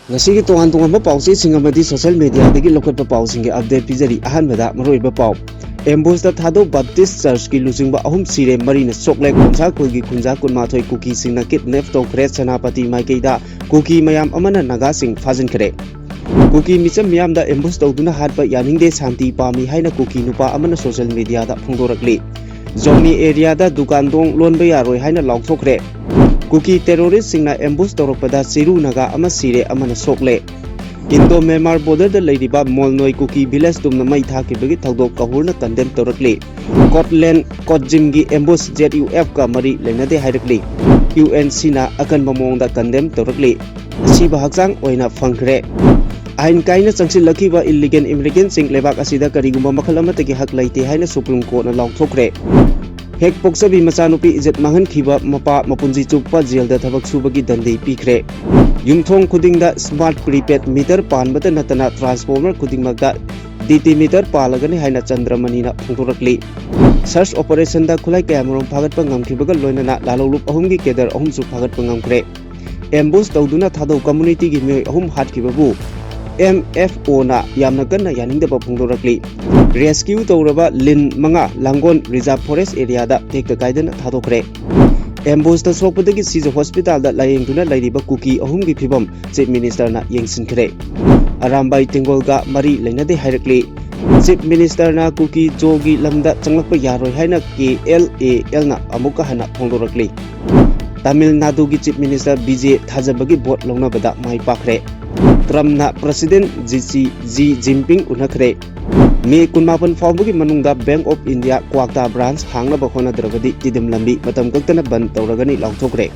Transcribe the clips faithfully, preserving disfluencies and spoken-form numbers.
ꯉꯁꯤꯒꯤ ꯇꯣꯉꯥꯟ ꯇꯣꯉꯥꯟꯕ ꯄꯥꯎꯆꯦꯁꯤꯡ ꯑꯃꯗꯤ social mediaꯗꯒꯤ ꯂꯧꯈꯠꯄ ꯄꯥꯎꯁꯤꯡꯒꯤ update ꯄꯤꯖꯔꯤ꯫ ꯑꯍꯥꯟꯕꯗ ꯃꯔꯨꯑꯣꯏꯕ ꯄꯥꯎ꯫ Ambushtꯇ ꯊꯥꯗꯧ Baptist Churchꯀꯤ ꯂꯨꯆꯤꯡꯕ ꯑꯍꯨꯝ ꯁꯤꯔꯦ, ꯃꯔꯤꯅ ꯁꯣꯛꯂꯦ꯫ ꯈꯣꯡꯁꯥ ꯈꯨꯜꯒꯤ ꯈꯨꯟꯖꯥ ꯀꯨꯟꯃꯥꯊꯣꯏ ꯀꯨꯀꯤꯁꯤꯡꯅ kidnap ꯇꯧꯈ꯭ꯔꯦ꯫ ꯁꯦꯅꯥꯄꯇꯤ ꯃꯥꯏꯀꯩꯗ ꯀꯨꯀꯤ ꯃꯌꯥꯝ ꯑꯃꯅ ꯅꯥꯒꯥꯁꯤꯡ ꯐꯥꯖꯤꯟꯈ꯭ꯔꯦ꯫ ꯀꯨꯀꯤ ꯃꯤꯆꯝ ꯃꯤꯌꯥꯝꯗ ambush ꯇꯧꯗꯨꯅ ꯍꯥꯠꯄ ꯌꯥꯅꯤꯡꯗꯦ, ꯁꯥꯟꯇꯤ ꯄꯥꯝꯃꯤ ꯍꯥꯏꯅ ꯀꯨꯀꯤ ꯅꯨꯄꯥ ꯑꯃꯅ social mediaꯗ ꯐꯣꯡꯗꯣꯔꯛꯂꯤ꯫ ꯖꯣꯃꯤ areaꯗ ꯗꯨꯀꯥꯟ ꯊꯣꯡ ꯂꯣꯟꯕ ꯌꯥꯔꯣꯏ ꯍꯥꯏꯅ ꯂꯥꯎꯊꯣꯛꯈ꯭ꯔꯦ꯫ ꯀꯨꯀꯤ terroristꯁꯤꯡꯅ ambush ꯇꯧꯔꯛꯄꯗ ꯆꯤꯔꯨ ꯅꯥꯒꯥ ꯑꯃ ꯁꯤꯔꯦ, ꯑꯃꯅ ꯁꯣꯛꯂꯦ꯫ Indo Myanmar borderꯗ ꯂꯩꯔꯤꯕ ꯃꯣꯜꯅꯣꯏ ꯀꯨꯀꯤ village ꯇꯨꯝꯅ ꯃꯩ ꯊꯥꯈꯤꯕꯒꯤ ꯊꯧꯗꯣꯛ ꯀꯍꯨꯔꯅ condemn ꯇꯧꯔꯛꯂꯤ꯫ Kotland Kotjimꯒꯤ ambush ZUFꯀ ꯃꯔꯤ ꯂꯩꯅꯗꯦ ꯍꯥꯏꯔꯛꯂꯤ꯫ UNCꯅ ꯑꯀꯟꯕ ꯃꯑꯣꯡꯗ condemn ꯇꯧꯔꯛꯂꯤ꯫ ꯑꯁꯤꯕ ꯍꯛꯆꯥꯡ ꯑꯣꯏꯅ ꯐꯪꯈ꯭ꯔꯦ꯫ ꯑꯥꯏꯟ ꯀꯥꯏꯅ ꯆꯪꯁꯤꯜꯂꯛꯈꯤꯕ illegal immigrantꯁꯤꯡ ꯂꯩꯕꯥꯛ ꯑꯁꯤꯗ ꯀꯔꯤꯒꯨꯝꯕ ꯃꯈꯜ ꯑꯃꯠꯇꯒꯤ ꯍꯛ ꯂꯩꯇꯦ ꯍꯥꯏꯅ Supreme Courtꯅ ꯂꯥꯎꯊꯣꯛꯈ꯭ꯔꯦ꯫ ꯍꯦꯛ ꯄꯣꯛꯆꯕꯤ ꯃꯆꯥꯅꯨꯄꯤ ꯏꯖꯠ ꯃꯥꯡꯍꯟꯈꯤꯕ ꯃꯄꯥ ꯃꯄꯨꯟꯁꯤ ꯆꯨꯞꯄ ꯖꯦꯜꯗ ꯊꯕꯛ ꯁꯨꯕꯒꯤ ꯗꯟꯗꯤ ꯄꯤꯈ꯭ꯔꯦ꯫ ꯌꯨꯝꯊꯣꯡ ꯈꯨꯗꯤꯡꯗ smart prepaid meter ꯄꯥꯟꯕꯇ ꯅꯠꯇꯅ transformer ꯈꯨꯗꯤꯡꯃꯛꯇ DT meter ꯄꯥꯜꯂꯒꯅꯤ ꯍꯥꯏꯅ ꯆꯟꯗ꯭ꯔꯃꯅꯤꯅ ꯐꯣꯡꯗꯣꯔꯛꯂꯤ꯫ Search operationꯗ ꯈꯨꯠꯂꯥꯏ ꯀꯌꯥꯃꯔꯨꯝ ꯐꯥꯒꯠꯄ ꯉꯝꯈꯤꯕꯒ ꯂꯣꯏꯅꯅ ꯂꯥꯂꯣꯡꯂꯨꯞ ꯑꯍꯨꯝꯒꯤ cadre ꯑꯍꯨꯝꯁꯨ ꯐꯥꯒꯠꯄ ꯉꯝꯈ꯭ꯔꯦ꯫ Ambush ꯇꯧꯗꯨꯅ ꯊꯥꯗꯧ communityꯒꯤ ꯃꯤꯑꯣꯏ ꯑꯍꯨꯝ ꯍꯥꯠꯈꯤꯕꯕꯨ MFOꯅ ꯌꯥꯝꯅ ꯀꯟꯅ ꯌꯥꯅꯤꯡꯗꯕ ꯐꯣꯡꯗꯣꯔꯛꯂꯤ꯫ Rescue ꯇꯧꯔꯕ ꯂꯤꯟ ꯃꯉꯥ ꯂꯥꯡꯒꯣꯜ Reserve Forest areaꯗ ꯇꯦꯛꯇ ꯀꯥꯏꯗꯅ ꯊꯥꯗꯣꯛꯈ꯭ꯔꯦ꯫ Ambushꯇ ꯁꯣꯛꯄꯗꯒꯤ ꯁꯤꯖ hospitalꯗ ꯂꯥꯌꯦꯡꯗꯨꯅ ꯂꯩꯔꯤꯕ ꯀꯨꯀꯤ ꯑꯍꯨꯝꯒꯤ ꯐꯤꯕꯝ Chief Ministerꯅ ꯌꯦꯡꯁꯤꯟꯈ꯭ꯔꯦ꯫ ꯑꯔꯥꯝꯕꯥꯏ ꯇꯦꯡꯒꯣꯜꯒ ꯃꯔꯤ ꯂꯩꯅꯗꯦ ꯍꯥꯏꯔꯛꯂꯤ꯫ Chief Ministerꯅ ꯀꯨꯀꯤ ꯖꯣꯒꯤ ꯂꯝꯗ ꯆꯪꯂꯛꯄ ꯌꯥꯔꯣꯏ ꯍꯥꯏꯅ KLALꯅ ꯑꯃꯨꯛꯀ ꯍꯟꯅ ꯐꯣꯡꯗꯣꯔꯛꯂꯤ꯫ ꯇꯥꯃꯤꯜ ꯅꯥꯗꯨꯒꯤ Chief Minister ꯕꯤꯖꯦ ꯊꯥꯖꯕꯒꯤ vote ꯂꯧꯅꯕꯗ ꯃꯥꯏ ꯄꯥꯛꯈ꯭ꯔꯦ꯫ Trumpꯅ President ꯖꯤ ꯁꯤ ꯖꯤ ꯖꯤꯟꯄꯤꯡ ꯎꯅꯈ꯭ꯔꯦ꯫ ꯃꯦ ꯀꯨꯟꯃꯥꯄꯟ ꯐꯥꯎꯕꯒꯤ ꯃꯅꯨꯡꯗ Bank of India ꯀ꯭ꯋꯥꯛꯇꯥ branch ꯍꯥꯡꯅꯕ ꯍꯣꯠꯅꯗ꯭ꯔꯕꯗꯤ ꯇꯤꯗꯤꯝ ꯂꯝꯕꯤ ꯃꯇꯝ ꯀꯛꯇꯅ ꯕꯟ ꯇꯧꯔꯒꯅꯤ ꯂꯥꯎꯊꯣꯛꯈ꯭ꯔꯦ꯫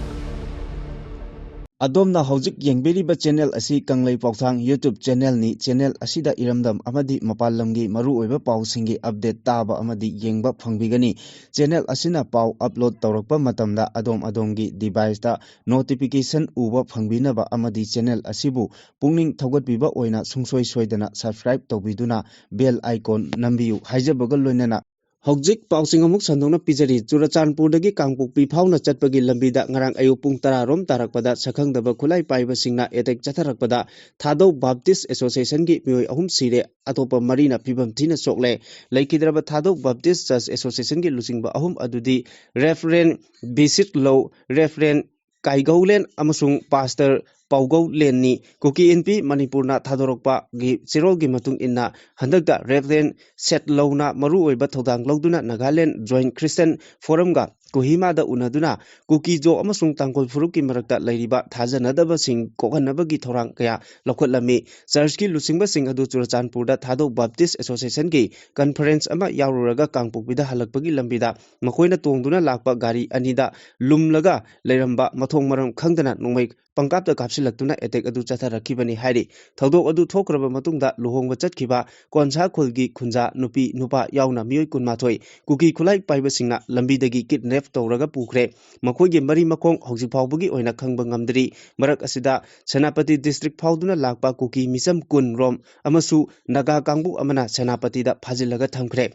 ꯑꯗꯣꯝꯅ ꯍꯧꯖꯤꯛ ꯌꯦꯡꯕꯤꯔꯤꯕ channel ꯑꯁꯤ ꯀꯪꯂꯩ ꯄꯥꯎꯊꯥꯡ YouTube channelꯅꯤ꯫ Channel ꯑꯁꯤꯗ ꯏꯔꯝꯗꯝ ꯑꯃꯗꯤ ꯃꯄꯥꯟ ꯂꯝꯒꯤ ꯃꯔꯨꯑꯣꯏꯕ ꯄꯥꯎꯁꯤꯡꯒꯤ update ꯇꯥꯕ ꯑꯃꯗꯤ ꯌꯦꯡꯕ ꯐꯪꯕꯤꯒꯅꯤ꯫ Channel ꯑꯁꯤꯅ ꯄꯥꯎ upload ꯇꯧꯔꯛꯄ ꯃꯇꯝꯗ ꯑꯗꯣꯝ ꯑꯗꯣꯝꯒꯤ deviceꯇ notification ꯎꯕ ꯐꯪꯕꯤꯅꯕ ꯑꯃꯗꯤ channel ꯑꯁꯤꯕꯨ ꯄꯨꯛꯅꯤꯡ ꯊꯧꯒꯠꯄꯤꯕ ꯑꯣꯏꯅ ꯁꯨꯡꯁꯣꯏ ꯁꯣꯏꯗꯅ subscribe ꯇꯧꯕꯤꯗꯨꯅ bell icon ꯅꯝꯕꯤꯌꯨ ꯍꯥꯏꯖꯕꯒ ꯂꯣꯏꯅꯅ ꯍꯧꯖꯤꯛ ꯄꯥꯎꯁꯤꯡ ꯑꯃꯨꯛ ꯁꯟꯗꯣꯛꯅ ꯄꯤꯖꯔꯤ꯫ ꯆꯨꯔꯆꯥꯟꯄꯨꯔꯗꯒꯤ ꯀꯥꯡꯄꯣꯛꯄꯤ ꯐꯥꯎꯅ ꯆꯠꯄꯒꯤ ꯂꯝꯕꯤꯗ ꯉꯔꯥꯡ ꯑꯌꯨꯛ ꯄꯨꯡ ꯇꯔꯥ ꯔꯣꯝ ꯇꯥꯔꯛꯄꯗ ꯁꯛꯈꯪꯗꯕ ꯈꯨꯠꯂꯥꯏ ꯄꯥꯏꯕꯁꯤꯡꯅ ꯑꯦꯇꯦꯛ ꯆꯠꯊꯔꯛꯄꯗ ꯊꯥꯗꯧ ꯕꯥꯞꯇꯤꯁ ꯑꯦꯁꯣꯁꯤꯌꯦꯁꯟꯒꯤ ꯃꯤꯑꯣꯏ ꯑꯍꯨꯝ ꯁꯤꯔꯦ, ꯑꯇꯣꯞꯄ ꯃꯔꯤꯅ ꯐꯤꯕꯝ ꯊꯤꯅ ꯁꯣꯛꯂꯦ꯫ ꯂꯩꯈꯤꯗ꯭ꯔꯕ ꯊꯥꯗꯧ ꯕꯥꯞꯇꯤꯁ ꯆꯔꯆ ꯑꯦꯁꯣꯁꯤꯌꯦꯁꯟꯒꯤ ꯂꯨꯆꯤꯡꯕ ꯑꯍꯨꯝ ꯑꯗꯨꯗꯤ ꯔꯦꯐꯔꯦꯟ ꯕꯤꯁꯤꯠ ꯂꯧ, ꯔꯦꯐꯔꯦꯟ ꯀꯥꯏꯒꯧꯂꯦꯟ ꯑꯃꯁꯨꯡ ꯄꯥꯁꯇꯔ ꯄꯥꯎꯒꯧꯂꯦꯟꯅꯤ꯫ ꯀꯨꯀꯤ ꯏꯟꯄꯤ ꯃꯅꯤꯄꯨꯔꯅ ꯊꯥꯗꯣꯔꯛꯄꯒꯤ ꯆꯦꯔꯣꯜꯒꯤ ꯃꯇꯨꯡ ꯏꯟꯅ, ꯍꯟꯗꯛꯇ ꯔꯦꯐꯔꯦꯟ ꯁꯦꯠꯂꯧꯅ ꯃꯔꯨꯑꯣꯏꯕ ꯊꯧꯗꯥꯡ ꯂꯧꯗꯨꯅ ꯅꯥꯒꯥꯂꯦꯟ ꯖꯣꯏꯟ ꯈ꯭ꯔꯤꯁꯇꯟ ꯐꯣꯔꯝꯒ ꯀꯣꯍꯤꯃꯥꯗ ꯎꯅꯗꯨꯅ ꯀꯨꯀꯤꯖꯣ ꯑꯃꯁꯨꯡ ꯇꯥꯡꯈꯨꯜ ꯐꯨꯔꯨꯞꯀꯤ ꯃꯔꯛꯇ ꯂꯩꯔꯤꯕ ꯊꯥꯖꯅꯗꯕꯁꯤꯡ ꯀꯣꯛꯍꯟꯅꯕꯒꯤ ꯊꯧꯔꯥꯡ ꯀꯌꯥ ꯂꯧꯈꯠꯂꯝꯃꯤ꯫ ꯆꯔꯆꯀꯤ ꯂꯨꯆꯤꯡꯕꯁꯤꯡ ꯑꯗꯨ ꯆꯨꯔꯆꯥꯟꯄꯨꯔꯗ ꯊꯥꯗꯧ ꯕꯥꯞꯇꯤꯁ ꯑꯦꯁꯣꯁꯤꯌꯦꯁꯟꯒꯤ ꯀꯟꯐꯔꯦꯟꯁ ꯑꯃ ꯌꯥꯎꯔꯨꯔꯒ ꯀꯥꯡꯄꯣꯛꯄꯤꯗ ꯍꯜꯂꯛꯄꯒꯤ ꯂꯝꯕꯤꯗ ꯃꯈꯣꯏꯅ ꯇꯣꯡꯗꯨꯅ ꯂꯥꯛꯄ ꯒꯥꯔꯤ ꯑꯅꯤꯗ ꯂꯨꯝꯂꯒ ꯂꯩꯔꯝꯕ ꯃꯊꯣꯡ ꯃꯔꯝ ꯈꯪꯗꯅ ꯅꯣꯡꯃꯩ ꯄꯪꯀꯥꯞꯇ ꯀꯥꯞꯁꯤꯜꯂꯛꯇꯨꯅ ꯑꯦꯇꯦꯛ ꯑꯗꯨ ꯆꯠꯊꯔꯛꯈꯤꯕꯅꯤ ꯍꯥꯏꯔꯤ꯫ ꯊꯧꯗꯣꯛ ꯑꯗꯨ ꯊꯣꯛꯈ꯭ꯔꯕ ꯃꯇꯨꯡꯗ ꯂꯨꯍꯣꯡꯕ ꯆꯠꯈꯤꯕ ꯀꯣꯟꯁꯥ ꯈꯨꯜꯒꯤ ꯈꯨꯟꯖꯥ ꯅꯨꯄꯤ ꯅꯨꯄꯥ ꯌꯥꯎꯅ ꯃꯤꯑꯣꯏ ꯀꯨꯟꯃꯥꯊꯣꯏ ꯀꯨꯀꯤ ꯈꯨꯠꯂꯥꯏ ꯄꯥꯏꯕꯁꯤꯡꯅ ꯂꯝꯕꯤꯗꯒꯤ ꯀꯤꯗꯅꯦꯞ ꯇꯧꯔꯒ ꯄꯨꯈ꯭ꯔꯦ꯫ ꯃꯈꯣꯏꯒꯤ ꯃꯔꯤ ꯃꯈꯣꯡ ꯍꯧꯖꯤꯛ ꯐꯥꯎꯕꯒꯤ ꯑꯣꯏꯅ ꯈꯪꯕ ꯉꯝꯗ꯭ꯔꯤ꯫ ꯃꯔꯛ ꯑꯁꯤꯗ ꯁꯦꯅꯥꯄꯇꯤ ꯗꯤꯁꯇ꯭ꯔꯤꯛ ꯐꯥꯎꯗꯨꯅ ꯂꯥꯛꯄ ꯀꯨꯀꯤ ꯃꯤꯆꯝ ꯀꯨꯟ ꯔꯣꯝ ꯑꯃꯁꯨ ꯅꯥꯒꯥ ꯀꯥꯡꯕꯨ ꯑꯃꯅ ꯁꯦꯅꯥꯄꯇꯤꯗ ꯐꯥꯖꯤꯜꯂꯒ ꯊꯝꯈ꯭ꯔꯦ꯫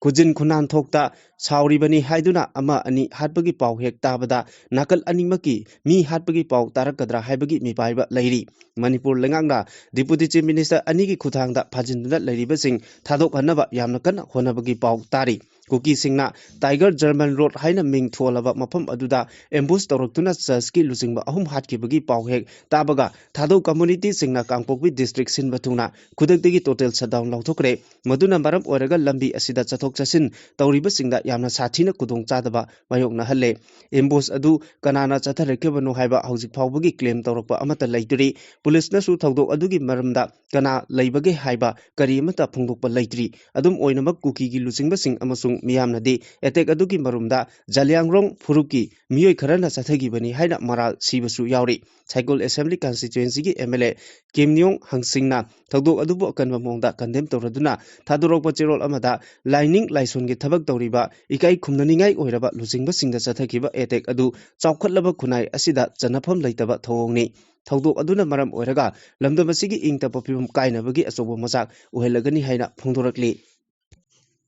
ꯈꯨꯖꯤꯟ ꯈꯨꯅꯥꯟ ꯊꯣꯛꯇ ꯁꯥꯎꯔꯤꯕꯅꯤ ꯍꯥꯏꯗꯨꯅ ꯑꯃ ꯑꯅꯤ ꯍꯥꯠꯄꯒꯤ ꯄꯥꯎ ꯍꯦꯛ ꯇꯥꯕꯗ ꯅꯥꯀꯜ ꯑꯅꯤꯃꯛꯀꯤ ꯃꯤ ꯍꯥꯠꯄꯒꯤ ꯄꯥꯎ ꯇꯥꯔꯛꯀꯗ꯭ꯔꯥ ꯍꯥꯏꯕꯒꯤ ꯃꯤꯄꯥꯏꯕ ꯂꯩꯔꯤ꯫ ꯃꯅꯤꯄꯨꯔ ꯂꯩꯉꯥꯛꯅ ꯗꯤꯄꯨꯇꯤ ꯆꯤꯐ ꯃꯤꯅꯤꯁꯇꯔ ꯑꯅꯤꯒꯤ ꯈꯨꯠꯊꯥꯡꯗ ꯐꯥꯖꯤꯟꯗꯨꯅ ꯂꯩꯔꯤꯕꯁꯤꯡ ꯊꯥꯗꯣꯛꯍꯟꯅꯕ ꯌꯥꯝꯅ ꯀꯟꯅ ꯍꯣꯠꯅꯕꯒꯤ ꯄꯥꯎ ꯇꯥꯔꯤ꯫ ꯀꯨꯀꯤꯁꯤꯡꯅ ꯇꯥꯏꯒꯔ ꯖꯔꯃꯟ ꯔꯣꯗ ꯍꯥꯏꯅ ꯃꯤꯡ ꯊꯣꯜꯂꯕ ꯃꯐꯝ ꯑꯗꯨꯗ ꯑꯦꯝꯕꯨꯁ ꯇꯧꯔꯛꯇꯨꯅ ꯆꯔꯆꯀꯤ ꯂꯨꯆꯤꯡꯕ ꯑꯍꯨꯝ ꯍꯥꯠꯈꯤꯕꯒꯤ ꯄꯥꯎ ꯍꯦꯛ ꯇꯥꯕꯒ ꯊꯥꯗꯧ ꯀꯝꯃꯨꯅꯤꯇꯤꯁꯤꯡꯅ ꯀꯥꯡꯄꯣꯛꯄꯤ ꯗꯤꯁꯇ꯭ꯔꯤꯛ ꯁꯤꯟꯕ ꯊꯨꯡꯅ ꯈꯨꯗꯛꯇꯒꯤ ꯇꯣꯇꯦꯜ ꯁꯠꯗꯥꯎꯟ ꯂꯥꯎꯊꯣꯛꯈ꯭ꯔꯦ꯫ ꯃꯗꯨꯅ ꯃꯔꯝ ꯑꯣꯏꯔꯒ ꯂꯝꯕꯤ ꯑꯁꯤꯗ ꯆꯠꯊꯣꯛ ꯆꯠꯁꯤꯟ ꯇꯧꯔꯤꯕꯁꯤꯡꯗ ꯌꯥꯝꯅ ꯁꯥꯊꯤꯅ ꯈꯨꯗꯣꯡꯆꯥꯗꯕ ꯃꯥꯌꯣꯛꯅꯍꯜꯂꯦ꯫ ꯑꯦꯝꯕꯨꯁ ꯑꯗꯨ ꯀꯅꯥꯅ ꯆꯠꯊꯔꯛꯈꯤꯕꯅꯣ ꯍꯥꯏꯕ ꯍꯧꯖꯤꯛ ꯐꯥꯎꯕꯒꯤ ꯀ꯭ꯂꯦꯝ ꯇꯧꯔꯛꯄ ꯑꯃꯠꯇ ꯂꯩꯇ꯭ꯔꯤ꯫ ꯄꯨꯂꯤꯁꯅꯁꯨ ꯊꯧꯗꯣꯛ ꯑꯗꯨꯒꯤ ꯃꯔꯝꯗ ꯀꯅꯥ ꯂꯩꯕꯒꯦ ꯍꯥꯏꯕ ꯀꯔꯤ ꯑꯃꯠꯇ ꯐꯣꯡꯗꯣꯛꯄ ꯂꯩꯇ꯭ꯔꯤ꯫ ꯑꯗꯨꯝ ꯑꯣꯏꯅꯃꯛ, ꯀꯨꯀꯤꯒꯤ ꯂꯨꯆꯤꯡꯕꯁꯤꯡ ꯑꯃꯁꯨꯡ ꯃꯤꯌꯥꯝꯅꯗꯤ ꯑꯦꯇꯦꯛ ꯑꯗꯨꯒꯤ ꯃꯔꯨꯝꯗ ꯖꯥꯂꯤꯌꯥꯡꯔꯣꯡ ꯐꯨꯔꯨꯞꯀꯤ ꯃꯤꯑꯣꯏ ꯈꯔꯅ ꯆꯠꯊꯈꯤꯕꯅꯤ ꯍꯥꯏꯅ ꯃꯔꯥꯜ ꯁꯤꯕꯁꯨ ꯌꯥꯎꯔꯤ꯫ ꯁꯥꯏꯀꯨꯜ ꯑꯦꯁꯦꯝꯕ꯭ꯂꯤ ꯀꯟꯁꯇꯤꯇ꯭ꯌꯨꯑꯦꯟꯁꯤꯒꯤ ꯑꯦꯝ ꯑꯦꯜ ꯑꯦ ꯀꯤꯝꯅꯤꯌꯣꯡ ꯍꯪꯁꯤꯡꯅ ꯊꯧꯗꯣꯛ ꯑꯗꯨꯕꯨ ꯑꯀꯟꯕ ꯃꯑꯣꯡꯗ ꯀꯟꯗꯦꯝ ꯇꯧꯔꯗꯨꯅ ꯊꯥꯗꯣꯔꯛꯄ ꯆꯦꯔꯣꯜ ꯑꯃꯗ ꯂꯥꯏꯅꯤꯡ ꯂꯥꯏꯁꯣꯟꯒꯤ ꯊꯕꯛ ꯇꯧꯔꯤꯕ ꯏꯀꯥꯏ ꯈꯨꯝꯅꯅꯤꯡꯉꯥꯏ ꯑꯣꯏꯔꯕ ꯂꯨꯆꯤꯡꯕꯁꯤꯡꯗ ꯆꯠꯊꯈꯤꯕ ꯑꯦꯇꯦꯛ ꯑꯗꯨ ꯆꯥꯎꯈꯠꯂꯕ ꯈꯨꯟꯅꯥꯏ ꯑꯁꯤꯗ ꯆꯟꯅꯐꯝ ꯂꯩꯇꯕ ꯊꯧꯑꯣꯡꯅꯤ꯫ ꯊꯧꯗꯣꯛ ꯑꯗꯨꯅ ꯃꯔꯝ ꯑꯣꯏꯔꯒ ꯂꯝꯗꯝ ꯑꯁꯤꯒꯤ ꯏꯪ ꯇꯞꯄ ꯐꯤꯕꯝ ꯀꯥꯏꯅꯕꯒꯤ ꯑꯆꯧꯕ ꯃꯆꯥꯛ ꯑꯣꯏꯍꯜꯂꯒꯅꯤ ꯍꯥꯏꯅ ꯐꯣꯡꯗꯣꯔꯛꯂꯤ꯫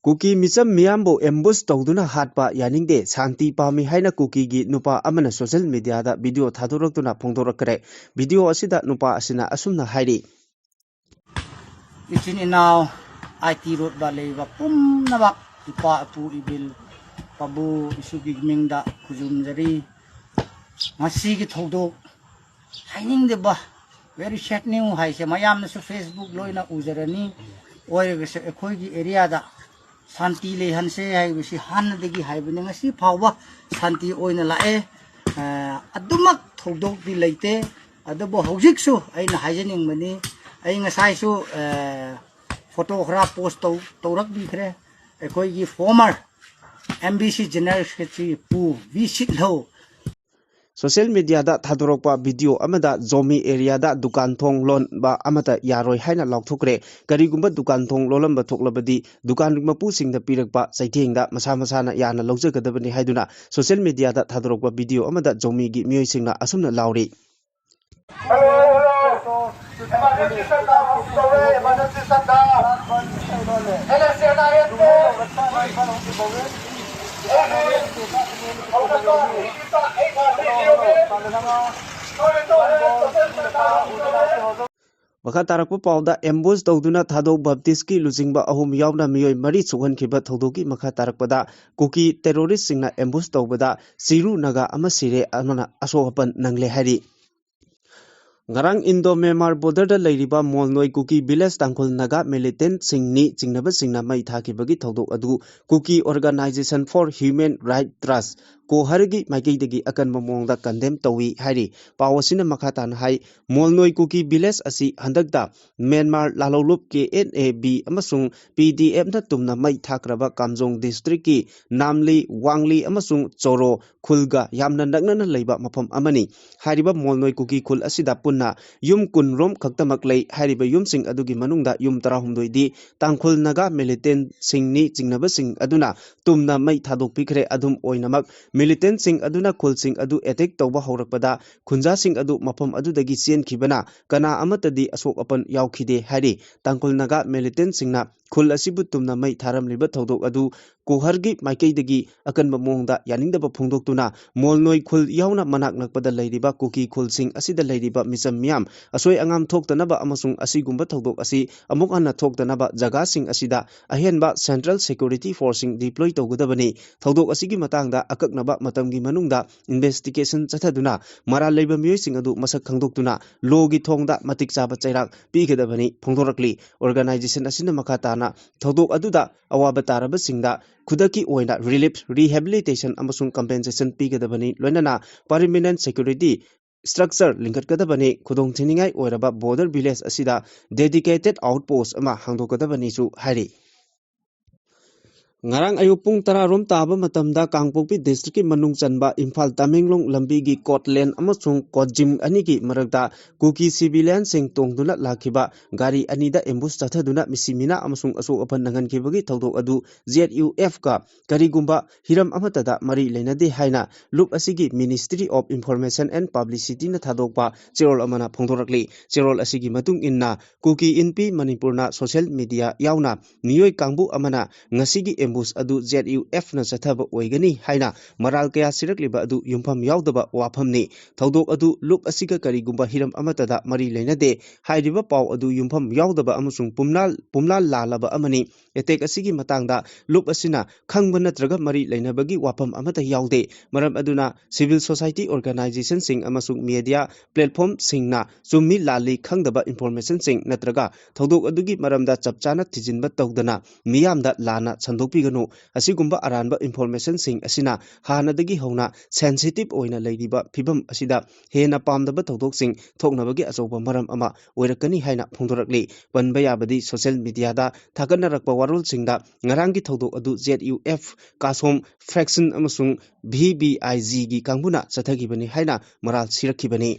ꯀꯨꯀꯤ ꯃꯤꯆꯝ ꯃꯤꯌꯥꯝꯕꯨ ꯑꯦꯝꯕꯨꯁ ꯇꯧꯗꯨꯅ ꯍꯥꯠꯄ ꯌꯥꯅꯤꯡꯗꯦ, ꯁꯥꯟꯇꯤ ꯄꯥꯝꯃꯤ ꯍꯥꯏꯅ ꯀꯨꯀꯤꯒꯤ ꯅꯨꯄꯥ ꯑꯃꯅ ꯁꯣꯁꯤꯌꯦꯜ ꯃꯤꯗꯤꯌꯥꯗ ꯚꯤꯗꯤꯑꯣ ꯊꯥꯗꯣꯔꯛꯇꯨꯅ ꯐꯣꯡꯗꯣꯔꯛꯈ꯭ꯔꯦ꯫ ꯚꯤꯗꯤꯑꯣ ꯑꯁꯤꯗ ꯅꯨꯄꯥ ꯑꯁꯤꯅ ꯑꯁꯨꯝꯅ ꯍꯥꯏꯔꯤ꯫ ꯏꯆꯤꯟ ꯏꯅꯥꯎ ꯑꯥꯏ ꯇꯤ ꯔꯣꯗ ꯂꯩꯕ ꯄꯨꯝꯅꯃꯛ, ꯏꯄꯥ ꯏꯄꯨ ꯏꯕꯤꯜ ꯄꯥꯕꯨ ꯏꯁꯨꯒꯤ ꯃꯤꯡꯗ ꯈꯨꯖꯨꯝꯖꯔꯤ꯫ ꯉꯁꯤꯒꯤ ꯊꯧꯗꯣꯛ ꯍꯥꯏꯅꯤꯡꯗꯕ, very sad news ꯍꯥꯏꯁꯦ ꯃꯌꯥꯝꯅꯁꯨ ꯐꯦꯁꯕꯨꯛ ꯂꯣꯏꯅ ꯎꯖꯔꯅꯤ꯫ ꯑꯣꯏꯔꯒꯁꯨ ꯑꯩꯈꯣꯏꯒꯤ ꯑꯦꯔꯤꯌꯥꯗ ꯁꯥꯟꯇꯤ ꯂꯩꯍꯟꯁꯦ ꯍꯥꯏꯕꯁꯤ ꯍꯥꯟꯅꯗꯒꯤ ꯍꯥꯏꯕꯅꯤ, ꯉꯁꯤ ꯐꯥꯎꯕ ꯁꯥꯟꯇꯤ ꯑꯣꯏꯅ ꯂꯥꯛꯑꯦ꯫ ꯑ, ꯑꯗꯨꯃꯛ ꯊꯧꯗꯣꯛꯇꯤ ꯂꯩꯇꯦ꯫ ꯑꯗꯨꯕꯨ ꯍꯧꯖꯤꯛꯁꯨ ꯑꯩꯅ ꯍꯥꯏꯖꯅꯤꯡꯕꯅꯤ, ꯑꯩ ꯉꯁꯥꯏꯁꯨ, ꯑ, ꯐꯣꯇꯣ ꯈꯔ ꯄꯣꯁ ꯇꯧ-, ꯇꯧꯔꯛꯄꯤꯈ꯭ꯔꯦ꯫ ꯑꯩꯈꯣꯏꯒꯤ former M B C General Secretary ꯄꯨ ꯚꯤ ꯁꯤꯠꯂꯧ꯫ ꯁꯣꯁꯤꯌꯦꯜ ꯃꯤꯗꯤꯌꯥꯗ ꯊꯥꯗꯣꯔꯛꯄ ꯚꯤꯗꯤꯑꯣ ꯑꯃꯗ ꯖꯣꯃꯤ ꯑꯦꯔꯤꯌꯥꯗ ꯗꯨꯀꯥꯟ ꯊꯣꯡ ꯂꯣꯟꯕ ꯑꯃꯠꯇ ꯌꯥꯔꯣꯏ ꯍꯥꯏꯅ ꯂꯥꯎꯊꯣꯛꯈ꯭ꯔꯦ꯫ ꯀꯔꯤꯒꯨꯝꯕ ꯗꯨꯀꯥꯟ ꯊꯣꯡ ꯂꯣꯜꯂꯝꯕ ꯊꯣꯛꯂꯕꯗꯤ ꯗꯨꯀꯥꯟ ꯃꯄꯨꯁꯤꯡꯗ ꯄꯤꯔꯛꯄ ꯆꯩꯊꯦꯡꯗ ꯃꯁꯥ ꯃꯁꯥꯅ ꯌꯥꯅ ꯂꯧꯖꯒꯗꯕꯅꯤ ꯍꯥꯏꯗꯨꯅ ꯁꯣꯁꯤꯌꯦꯜ ꯃꯤꯗꯤꯌꯥꯗ ꯊꯥꯗꯣꯔꯛꯄ ꯚꯤꯗꯤꯑꯣ ꯑꯃꯗ ꯖꯣꯃꯤꯒꯤ ꯃꯤꯑꯣꯏꯁꯤꯡꯅ ꯑꯁꯨꯝꯅ ꯂꯥꯎꯔꯤ꯫ ꯃꯈꯥ ꯇꯥꯔꯛꯄ ꯄꯥꯎꯗ ꯑꯦꯝꯕꯨꯁ ꯇꯧꯗꯨꯅ ꯊꯥꯗꯣꯛ ꯕꯞꯇꯤꯁꯀꯤ ꯂꯨꯆꯤꯡꯕ ꯑꯍꯨꯝ ꯌꯥꯎꯅ ꯃꯤꯑꯣꯏ ꯃꯔꯤ ꯁꯣꯛꯍꯟꯈꯤꯕ ꯊꯧꯗꯣꯛꯀꯤ ꯃꯈꯥ ꯇꯥꯔꯛꯄꯗ ꯀꯨꯀꯤ ꯇꯦꯔꯣꯔꯤꯁꯁꯤꯡꯅ ꯑꯦꯝꯕꯨꯁ ꯇꯧꯕꯗ ꯆꯤꯔꯨ ꯅꯥꯒꯥ ꯑꯃ ꯁꯤꯔꯦ, ꯑꯃꯅ ꯑꯁꯣꯛ ꯑꯄꯟ ꯅꯪꯂꯦ ꯍꯥꯏꯔꯤ꯫ ꯉꯔꯥꯡ ꯏꯟꯗꯣ ꯃ꯭ꯌꯥꯟꯃꯥꯔ ꯕꯣꯔꯗꯔꯗ ꯂꯩꯔꯤꯕ ꯃꯣꯜꯅꯣꯏ ꯀꯨꯀꯤ ꯚꯤꯂꯦꯖ ꯇꯥꯡꯈꯨꯜ ꯅꯥꯒꯥ ꯃꯤꯂꯤꯇꯦꯟꯠꯁꯤꯡꯅꯤ ꯆꯤꯡꯅꯕꯁꯤꯡꯅ ꯃꯩ ꯊꯥꯈꯤꯕꯒꯤ ꯊꯧꯗꯣꯛ ꯑꯗꯨ Kuki Organisation for Human Rights Trust, ꯀꯣꯍꯔꯒꯤ ꯃꯥꯏꯀꯩꯗꯒꯤ ꯑꯀꯟꯕ ꯃꯑꯣꯡꯗ ꯀꯟꯗꯦꯝ ꯇꯧꯏ ꯍꯥꯏꯔꯤ꯫ ꯄꯥꯎ ꯑꯁꯤꯅ ꯃꯈꯥ ꯇꯥꯅ ꯍꯥꯏ, ꯃꯣꯜꯅꯣꯏ ꯀꯨꯀꯤ ꯚꯤꯂꯦꯖ ꯑꯁꯤ ꯍꯟꯗꯛꯇ ꯃ꯭ꯌꯥꯟꯃꯥꯔ ꯂꯥꯜꯍꯧꯂꯨꯞ K N A B ꯑꯃꯁꯨꯡ P D Fꯅ ꯇꯨꯝꯅ ꯃꯩ ꯊꯥꯈ꯭ꯔꯕ ꯀꯥꯝꯖꯣꯡ ꯗꯤꯁꯇ꯭ꯔꯤꯛꯀꯤ ꯅꯥꯝꯂꯤ, ꯋꯥꯡꯂꯤ ꯑꯃꯁꯨꯡ ꯆꯣꯔꯣ ꯈꯨꯜꯒ ꯌꯥꯝꯅ ꯅꯛꯅꯅ ꯂꯩꯕ ꯃꯐꯝ ꯑꯃꯅꯤ꯫ ꯍꯥꯏꯔꯤꯕ ꯃꯣꯜꯅꯣꯏ ꯀꯨꯀꯤ ꯈꯨꯜ ꯑꯁꯤꯗ ꯄꯨꯟꯅ ꯌꯨꯝ ꯀꯨꯟ ꯔꯣꯝ ꯈꯛꯇꯃꯛ ꯂꯩ꯫ ꯍꯥꯏꯔꯤꯕ ꯌꯨꯝꯁꯤꯡ ꯑꯗꯨꯒꯤ ꯃꯅꯨꯡꯗ ꯌꯨꯝ ꯇꯔꯥꯍꯨꯝꯗꯣꯏꯗꯤ ꯇꯥꯡꯈꯨꯜ ꯅꯥꯒꯥ ꯃꯤꯂꯤꯇꯦꯟꯠꯁꯤꯡꯅꯤ ꯆꯤꯡꯅꯕꯁꯤꯡ ꯑꯗꯨꯅ ꯇꯨꯝꯅ ꯃꯩ ꯊꯥꯗꯣꯛꯄꯤꯈ꯭ꯔꯦ꯫ ꯑꯗꯨꯝ ꯑꯣꯏꯅꯃꯛ, ꯃꯤꯂꯤꯇꯦꯟꯠꯁꯤꯡ ꯑꯗꯨꯅ ꯈꯨꯜꯁꯤꯡ ꯑꯗꯨ ꯑꯦꯇꯦꯛ ꯇꯧꯕ ꯍꯧꯔꯛꯄꯗ ꯈꯨꯟꯖꯥꯁꯤꯡ ꯑꯗꯨ ꯃꯐꯝ ꯑꯗꯨꯗꯒꯤ ꯆꯦꯟꯈꯤꯕꯅ ꯀꯅꯥ ꯑꯃꯠꯇꯗꯤ ꯑꯁꯣꯛ ꯑꯄꯟ ꯌꯥꯎꯈꯤꯗꯦ ꯍꯥꯏꯔꯤ꯫ ꯇꯥꯡꯈꯨꯜ ꯅꯥꯒꯥ ꯃꯤꯂꯤꯇꯦꯟꯠꯁꯤꯡꯅ ꯈꯨꯜ ꯑꯁꯤꯕꯨ ꯇꯨꯝꯅ ꯃꯩ ꯊꯥꯔꯝꯂꯤꯕ ꯊꯧꯗꯣꯛ ꯑꯗꯨ ꯀꯣꯍꯔꯒꯤ ꯃꯥꯏꯀꯩꯗꯒꯤ ꯑꯀꯟꯕ ꯃꯑꯣꯡꯗ ꯌꯥꯅꯤꯡꯗꯕ ꯐꯣꯡꯗꯣꯛꯇꯨꯅ ꯃꯣꯜꯅꯣꯏ ꯈꯨꯜ ꯌꯥꯎꯅ ꯃꯅꯥꯛ ꯅꯛꯄꯗ ꯂꯩꯔꯤꯕ ꯀꯨꯀꯤ ꯈꯨꯜꯁꯤꯡ ꯑꯁꯤꯗ ꯂꯩꯔꯤꯕ ꯃꯤꯆꯝ ꯃꯤꯌꯥꯝ ꯑꯁꯣꯏ ꯑꯉꯥꯝ ꯊꯣꯛꯇꯅꯕ ꯑꯃꯁꯨꯡ ꯑꯁꯤꯒꯨꯝꯕ ꯊꯧꯗꯣꯛ ꯑꯁꯤ ꯑꯃꯨꯛ ꯍꯟꯅ ꯊꯣꯛꯇꯅꯕ ꯖꯒꯥꯁꯤꯡ ꯑꯁꯤꯗ ꯑꯍꯦꯟꯕ Central Security Forceꯁꯤꯡ deploy ꯇꯧꯒꯗꯕꯅꯤ꯫ ꯊꯧꯗꯣꯛ ꯑꯁꯤꯒꯤ ꯃꯇꯥꯡꯗ ꯑꯀꯛꯅꯕ ꯃꯇꯝꯒꯤ ꯃꯅꯨꯡꯗ investigation ꯆꯠꯊꯗꯨꯅ ꯃꯔꯥꯜ ꯂꯩꯕ ꯃꯤꯑꯣꯏꯁꯤꯡ ꯑꯗꯨ ꯃꯁꯛ ꯈꯪꯗꯣꯛꯇꯨꯅ lawꯒꯤ ꯊꯣꯡꯗ ꯃꯇꯤꯛ ꯆꯥꯕ ꯆꯩꯔꯥꯛ ꯄꯤꯒꯗꯕꯅꯤ ꯐꯣꯡꯗꯣꯔꯛꯂꯤ꯫ Organisation ꯑꯁꯤꯅ ꯃꯈꯥ ꯇꯥꯅ ꯊꯧꯗꯣꯛ ꯑꯗꯨꯗ ꯑꯋꯥꯕ ꯇꯥꯔꯕꯁꯤꯡꯗ ꯈꯨꯗꯛꯀꯤ ꯑꯣꯏꯅ relief, rehabilitation ꯑꯃꯁꯨꯡ compensation ꯄꯤꯒꯗꯕꯅꯤ, ꯂꯣꯏꯅꯅ permanent security structure ꯂꯤꯡꯈꯠꯀꯗꯕꯅꯤ꯫ ꯈꯨꯗꯣꯡꯊꯤꯅꯤꯡꯉꯥꯏ ꯑꯣꯏꯔꯕ border village ꯑꯁꯤꯗ dedicated outpost ꯑꯃ ꯍꯥꯡꯗꯣꯛꯀꯗꯕꯅꯤꯁꯨ ꯍꯥꯏꯔꯤ꯫ ꯉꯔꯥꯡ ꯑꯌꯨꯛ ꯄꯨꯡ ꯇꯔꯥ ꯔꯣꯝ ꯇꯥꯕ ꯃꯇꯝꯗ ꯀꯥꯡꯄꯣꯛꯄꯤ districtꯀꯤ ꯃꯅꯨꯡ ꯆꯟꯕ ꯏꯝꯐꯥꯜ ꯇꯃꯦꯡꯂꯣꯡ ꯂꯝꯕꯤꯒꯤ ꯀꯣꯠꯂꯦꯟ ꯑꯃꯁꯨꯡ ꯀꯣꯠꯖꯤꯝ ꯑꯅꯤꯒꯤ ꯃꯔꯛꯇ ꯀꯨꯀꯤ civilianꯁꯤꯡ ꯇꯣꯡꯗꯨꯅ ꯂꯥꯛꯈꯤꯕ ꯒꯥꯔꯤ ꯑꯅꯤꯗ ambush ꯆꯠꯊꯗꯨꯅ ꯃꯤꯁꯤ ꯃꯤꯅꯥ ꯑꯃꯁꯨꯡ ꯑꯁꯣꯛ ꯑꯄꯟ ꯅꯪꯍꯟꯈꯤꯕꯒꯤ ꯊꯧꯗꯣꯛ ꯑꯗꯨ ZUFꯀ ꯀꯔꯤꯒꯨꯝꯕ ꯍꯤꯔꯝ ꯑꯃꯠꯇꯗ ꯃꯔꯤ ꯂꯩꯅꯗꯦ ꯍꯥꯏꯅ ꯂꯨꯞ ꯑꯁꯤꯒꯤ Ministry of Information and Publicityꯅ ꯊꯥꯗꯣꯛꯄ ꯆꯦꯔꯣꯜ ꯑꯃꯅ ꯐꯣꯡꯗꯣꯔꯛꯂꯤ꯫ ꯆꯦꯔꯣꯜ ꯑꯁꯤꯒꯤ ꯃꯇꯨꯡ ꯏꯟꯅ, ꯀꯨꯀꯤ ꯏꯟꯄꯤ ꯃꯅꯤꯄꯨꯔꯅ social media ꯌꯥꯎꯅ ꯃꯤꯑꯣꯏ ꯀꯥꯡꯕꯨ ꯑꯃꯅ ꯉꯁꯤꯒꯤ ambush ꯑꯗꯨ ZUFꯅ ꯆꯠꯊꯕ ꯑꯣꯏꯒꯅꯤ ꯍꯥꯏꯅ ꯃꯔꯥꯜ ꯀꯌꯥ ꯁꯤꯔꯛꯂꯤꯕ ꯑꯗꯨ ꯌꯨꯝꯐꯝ ꯌꯥꯎꯗꯕ ꯋꯥꯐꯝꯅꯤ꯫ ꯊꯧꯗꯣꯛ ꯑꯗꯨ ꯂꯨꯞ ꯑꯁꯤꯒ ꯀꯔꯤꯒꯨꯝꯕ ꯍꯤꯔꯝ ꯑꯃꯠꯇꯗ ꯃꯔꯤ ꯂꯩꯅꯗꯦ꯫ ꯍꯥꯏꯔꯤꯕ ꯄꯥꯎ ꯑꯗꯨ ꯌꯨꯝꯐꯝ ꯌꯥꯎꯗꯕ ꯑꯃꯁꯨꯡ ꯄꯨꯝꯂꯥꯜ, ꯄꯨꯝꯂꯥꯜ ꯂꯥꯜꯂꯕ ꯑꯃꯅꯤ꯫ Attack ꯑꯁꯤꯒꯤ ꯃꯇꯥꯡꯗ ꯂꯨꯞ ꯑꯁꯤꯅ ꯈꯪꯕ ꯅꯠꯇ꯭ꯔꯒ ꯃꯔꯤ ꯂꯩꯅꯕꯒꯤ ꯋꯥꯐꯝ ꯑꯃꯠꯇ ꯌꯥꯎꯗꯦ꯫ ꯃꯔꯝ ꯑꯗꯨꯅ civil society organisationꯁꯤꯡ ꯑꯃꯁꯨꯡ media platformꯁꯤꯡꯅ ꯆꯨꯝꯃꯤ ꯂꯥꯜꯂꯤ ꯈꯪꯗꯕ informationꯁꯤꯡ ꯅꯠꯇ꯭ꯔꯒ ꯊꯧꯗꯣꯛ ꯑꯗꯨꯒꯤ ꯃꯔꯝꯗ ꯆꯞ ꯆꯥꯅ ꯊꯤꯖꯤꯟꯕ ꯇꯧꯗꯅ ꯃꯤꯌꯥꯝꯗ ꯂꯥꯟꯅ ꯁꯟꯗꯣꯛꯄꯤꯒꯅꯨ꯫ ꯑꯁꯤꯒꯨꯝꯕ ꯑꯔꯥꯟꯕ informationꯁꯤꯡ ꯑꯁꯤꯅ ꯍꯥꯟꯅꯗꯒꯤ ꯍꯧꯅ sensitive ꯑꯣꯏꯅ ꯂꯩꯔꯤꯕ ꯐꯤꯕꯝ ꯑꯁꯤꯗ ꯍꯦꯟꯅ ꯄꯥꯝꯗꯕ ꯊꯧꯗꯣꯛꯁꯤꯡ ꯊꯣꯛꯅꯕꯒꯤ ꯑꯆꯧꯕ ꯃꯔꯝ ꯑꯃ ꯑꯣꯏꯔꯛꯀꯅꯤ ꯍꯥꯏꯅ ꯐꯣꯡꯗꯣꯔꯛꯂꯤ꯫ ꯄꯟꯕ ꯌꯥꯕꯗꯤ social mediaꯗ ꯊꯥꯒꯠꯅꯔꯛꯄ ꯋꯥꯔꯣꯜꯁꯤꯡꯗ ꯉꯔꯥꯡꯒꯤ ꯊꯧꯗꯣꯛ ꯑꯗꯨ ZUF, ꯀꯥꯁꯣꯝ faction ꯑꯃꯁꯨꯡ VBIGꯒꯤ ꯀꯥꯡꯕꯨꯅ ꯆꯠꯊꯈꯤꯕꯅꯤ ꯍꯥꯏꯅ ꯃꯔꯥꯜ ꯁꯤꯔꯛꯈꯤꯕꯅꯤ꯫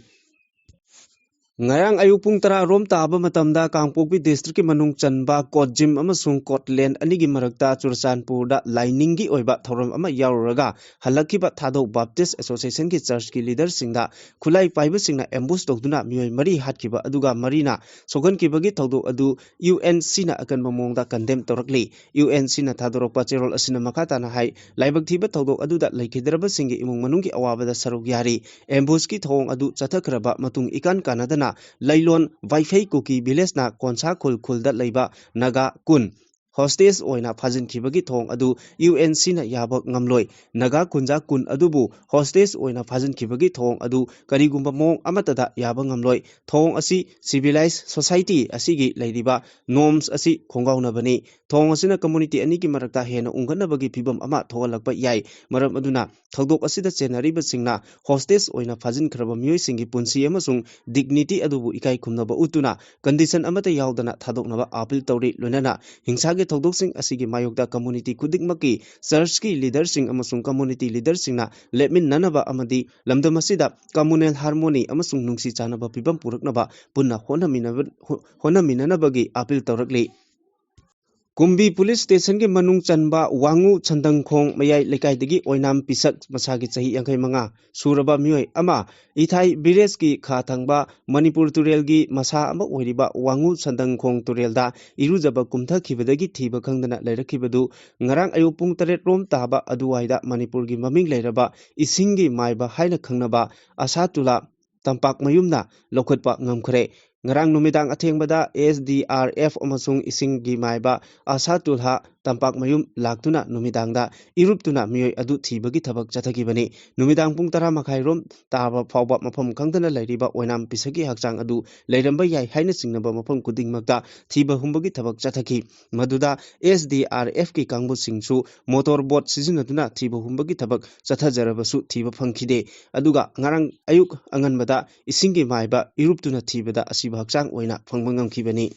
ꯉꯔꯥꯡ ꯑꯌꯨꯛ ꯄꯨꯡ ꯇꯔꯥ ꯔꯣꯝ ꯇꯥꯕ ꯃꯇꯝꯗ ꯀꯥꯡꯄꯣꯛꯄꯤ district ꯀꯤ ꯃꯅꯨꯡ ꯆꯟꯕ ꯀꯣꯠꯖꯤꯝ ꯑꯃꯁꯨꯡ ꯀꯣꯠꯂꯦꯟ ꯑꯅꯤꯒꯤ ꯃꯔꯛꯇ ꯆꯨꯔꯆꯥꯟꯄꯨꯔꯗ ꯂꯥꯏꯅꯤꯡꯒꯤ ꯑꯣꯏꯕ ꯊꯧꯔꯝ ꯑꯃ ꯌꯥꯎꯔꯨꯔꯒ ꯍꯜꯂꯛꯈꯤꯕ ꯊꯥꯗꯧ Baptist Association ꯒꯤ church ꯀꯤ leader ꯁꯤꯡꯗ ꯈꯨꯠꯂꯥꯏ ꯄꯥꯏꯕꯁꯤꯡꯅ ambush ꯇꯧꯗꯨꯅ ꯃꯤꯑꯣꯏ ꯃꯔꯤ ꯍꯥꯠꯈꯤꯕ ꯑꯗꯨꯒ ꯃꯔꯤꯅ ꯁꯣꯛꯍꯟꯈꯤꯕꯒꯤ ꯊꯧꯗꯣꯛ ꯑꯗꯨ U N C ꯅ ꯑꯀꯟꯕ ꯃꯑꯣꯡꯗ condemn ꯇꯧꯔꯛꯂꯤ꯫ U N C ꯅ ꯊꯥꯗꯣꯔꯛꯄ ꯆꯦꯔꯣꯜ ꯑꯁꯤꯅ ꯃꯈꯥ ꯇꯥꯅ ꯍꯥꯏ, ꯂꯥꯏꯕꯛ ꯊꯤꯕ ꯊꯧꯗꯣꯛ ꯑꯗꯨꯗ ꯂꯩꯈꯤꯗ꯭ꯔꯕꯁꯤꯡꯒꯤ ꯏꯃꯨꯡ ꯃꯅꯨꯡꯒꯤ ꯑꯋꯥꯕꯗ ꯁꯔꯨꯛ ꯌꯥꯔꯤ꯫ Ambush ꯀꯤ ꯊꯧꯑꯣꯡ ꯑꯗꯨ ꯆꯠꯊꯈ꯭ꯔꯕ ꯃꯇꯨꯡ ꯏꯀꯥꯟ ꯀꯥꯟꯅꯗꯅ ꯂꯩꯂꯣꯟ ꯋꯥꯏꯐꯩ ꯀꯨꯀꯤ village ꯅ ꯀꯣꯟꯁꯥ ꯈꯨꯜ ꯈꯨꯜꯗ ꯂꯩꯕ ꯅꯥꯒꯥ ꯀꯨꯟ hostage ꯑꯣꯏꯅ ꯐꯥꯖꯤꯟꯈꯤꯕꯒꯤ ꯊꯧꯑꯣꯡ ꯑꯗꯨ U N C ꯅ ꯌꯥꯕ ꯉꯝꯂꯣꯏ꯫ ꯅꯥꯒꯥ ꯈꯨꯟꯖꯥ ꯀꯨꯟ ꯑꯗꯨꯕꯨ hostage ꯑꯣꯏꯅ ꯐꯥꯖꯤꯟꯈꯤꯕꯒꯤ ꯊꯧꯑꯣꯡ ꯑꯗꯨ ꯀꯔꯤꯒꯨꯝꯕ ꯃꯑꯣꯡ ꯑꯃꯠꯇꯗ ꯌꯥꯕ ꯉꯝꯂꯣꯏ꯫ ꯊꯧꯑꯣꯡ ꯑꯁꯤ civilized society ꯑꯁꯤꯒꯤ ꯂꯩꯔꯤꯕ norms ꯑꯁꯤ ꯈꯣꯡꯒꯥꯎꯅꯕꯅꯤ꯫ ꯊꯧꯑꯣꯡ ꯑꯁꯤꯅ community ꯑꯅꯤꯒꯤ ꯃꯔꯛꯇ ꯍꯦꯟꯅ ꯎꯪꯒꯠꯅꯕꯒꯤ ꯐꯤꯚꯝ ꯑꯃ ꯊꯣꯛꯍꯜꯂꯛꯄ ꯌꯥꯏ꯫ ꯃꯔꯝ ꯑꯗꯨꯅ ꯊꯧꯗꯣꯛ ꯑꯁꯤꯗ ꯆꯦꯟꯅꯔꯤꯕꯁꯤꯡꯅ hostage ꯑꯣꯏꯅ ꯐꯥꯖꯤꯟꯈ꯭ꯔꯕ ꯃꯤꯑꯣꯏꯁꯤꯡꯒꯤ ꯄꯨꯟꯁꯤ ꯑꯃꯁꯨꯡ dignity ꯑꯗꯨꯕꯨ ꯏꯀꯥꯏ ꯈꯨꯝꯅꯕ ꯎꯠꯇꯨꯅ condition ꯑꯃꯠꯇ ꯌꯥꯎꯗꯅ ꯊꯥꯗꯣꯛꯅꯕ appeal ꯇꯧꯔꯤ꯫ ꯂꯣꯏꯅꯅ ꯍꯤꯡꯁꯥꯒꯤ ꯊꯧꯗꯣꯛꯁꯤꯡ ꯑꯁꯤꯒꯤ ꯃꯥꯌꯣꯛꯇ community ꯈꯨꯗꯤꯡꯃꯛꯀꯤ church ꯀꯤ leader ꯁꯤꯡ ꯑꯃꯁꯨꯡ community leader ꯁꯤꯡꯅ ꯂꯦꯞꯃꯤꯟꯅꯅꯕ ꯑꯃꯗꯤ ꯂꯝꯗꯝ ꯑꯁꯤꯗ communal harmony ꯑꯃꯁꯨꯡ ꯅꯨꯡꯁꯤ ꯆꯥꯟꯅꯕ ꯐꯤꯚꯝ ꯄꯨꯔꯛꯅꯕ ꯄꯨꯟꯅ ꯍꯣꯠꯅꯃꯤꯟꯅꯕ-, ꯍꯣ-, ꯍꯣꯠꯅꯃꯤꯟꯅꯅꯕꯒꯤ appeal ꯇꯧꯔꯛꯂꯤ꯫ ꯀꯨꯝꯕꯤ police station ꯒꯤ ꯃꯅꯨꯡ ꯆꯟꯕ ꯋꯥꯉꯨ ꯁꯟꯗꯪꯈꯣꯡ ꯃꯌꯥꯏ ꯂꯩꯀꯥꯏꯗꯒꯤ ꯑꯣꯏꯅꯥꯝ ꯄꯤꯁꯛ, ꯃꯁꯥꯒꯤ ꯆꯍꯤ ꯌꯥꯡꯈꯩ ꯃꯉꯥ ꯁꯨꯔꯕ ꯃꯤꯑꯣꯏ ꯑꯃ ꯏꯊꯥꯏ village ꯀꯤ ꯈꯥ ꯊꯪꯕ ꯃꯅꯤꯄꯨꯔ ꯇꯨꯔꯦꯜꯒꯤ ꯃꯁꯥ ꯑꯃ ꯑꯣꯏꯔꯤꯕ ꯋꯥꯉꯨ ꯁꯟꯗꯪꯈꯣꯡ ꯇꯨꯔꯦꯜꯗ ꯏꯔꯨꯖꯕ ꯀꯨꯝꯊꯈꯤꯕꯗꯒꯤ ꯊꯤꯕ ꯈꯪꯗꯅ ꯂꯩꯔꯛꯈꯤꯕꯗꯨ ꯉꯔꯥꯡ ꯑꯌꯨꯛ ꯄꯨꯡ ꯇꯔꯦꯠ ꯔꯣꯝ ꯇꯥꯕ ꯑꯗꯨꯋꯥꯏꯗ ꯃꯅꯤꯄꯨꯔꯒꯤ ꯃꯃꯤꯡ ꯂꯩꯔꯕ ꯏꯁꯤꯡꯒꯤ ꯃꯥꯏꯕ ꯍꯥꯏꯅ ꯈꯪꯅꯕ ꯑꯁꯥꯇꯨꯂꯥ ꯇꯝꯄꯥꯛꯃꯌꯨꯝꯅ ꯂꯧꯈꯠꯄ ꯉꯝꯈ꯭ꯔꯦ꯫ ꯉꯔꯥꯡ ꯅꯨꯃꯤꯗꯥꯡ ꯑꯊꯦꯡꯕꯗ S D R F ꯑꯃꯁꯨꯡ ꯏꯁꯤꯡꯒꯤ ꯃꯥꯏꯕ ꯑꯁꯥ ꯇꯨꯜꯍꯥ ꯇꯝꯄꯥꯛꯃꯌꯨꯝ ꯂꯥꯛꯇꯨꯅ ꯅꯨꯃꯤꯗꯥꯡꯗ ꯏꯔꯨꯞꯇꯨꯅ ꯃꯤꯑꯣꯏ ꯑꯗꯨ ꯊꯤꯕꯒꯤ ꯊꯕꯛ ꯆꯠꯊꯈꯤꯕꯅꯤ꯫ ꯅꯨꯃꯤꯗꯥꯡ ꯄꯨꯡ ꯇꯔꯥ ꯃꯈꯥꯏ ꯔꯣꯝ ꯇꯥꯕ ꯐꯥꯎꯕ ꯃꯐꯝ ꯈꯪꯗꯅ ꯂꯩꯔꯤꯕ ꯑꯣꯏꯅꯥꯝ ꯄꯤꯁꯛꯀꯤ ꯍꯛꯆꯥꯡ ꯑꯗꯨ ꯂꯩꯔꯝꯕ ꯌꯥꯏ ꯍꯥꯏꯅ ꯆꯤꯡꯅꯕ ꯃꯐꯝ ꯈꯨꯗꯤꯡꯃꯛꯇ ꯊꯤꯕ ꯍꯨꯝꯕꯒꯤ ꯊꯕꯛ ꯆꯠꯊꯈꯤ꯫ ꯃꯗꯨꯗ S D R F ꯀꯤ ꯀꯥꯡꯕꯨꯁꯤꯡꯁꯨ motor boat ꯁꯤꯖꯤꯟꯅꯗꯨꯅ ꯊꯤꯕ ꯍꯨꯝꯕꯒꯤ ꯊꯕꯛ ꯆꯠꯊꯖꯔꯕꯁꯨ ꯊꯤꯕ ꯐꯪꯈꯤꯗꯦ꯫ ꯑꯗꯨꯒ ꯉꯔꯥꯡ ꯑꯌꯨꯛ ꯑꯉꯟꯕꯗ ꯏꯁꯤꯡꯒꯤ ꯃꯥꯏꯕ ꯏꯔꯨꯞꯇꯨꯅ ꯊꯤꯕꯗ ꯑꯁꯤꯕ ꯍꯛꯆꯥꯡ ꯑꯣꯏꯅ ꯐꯪꯕ ꯉꯝꯈꯤꯕꯅꯤ꯫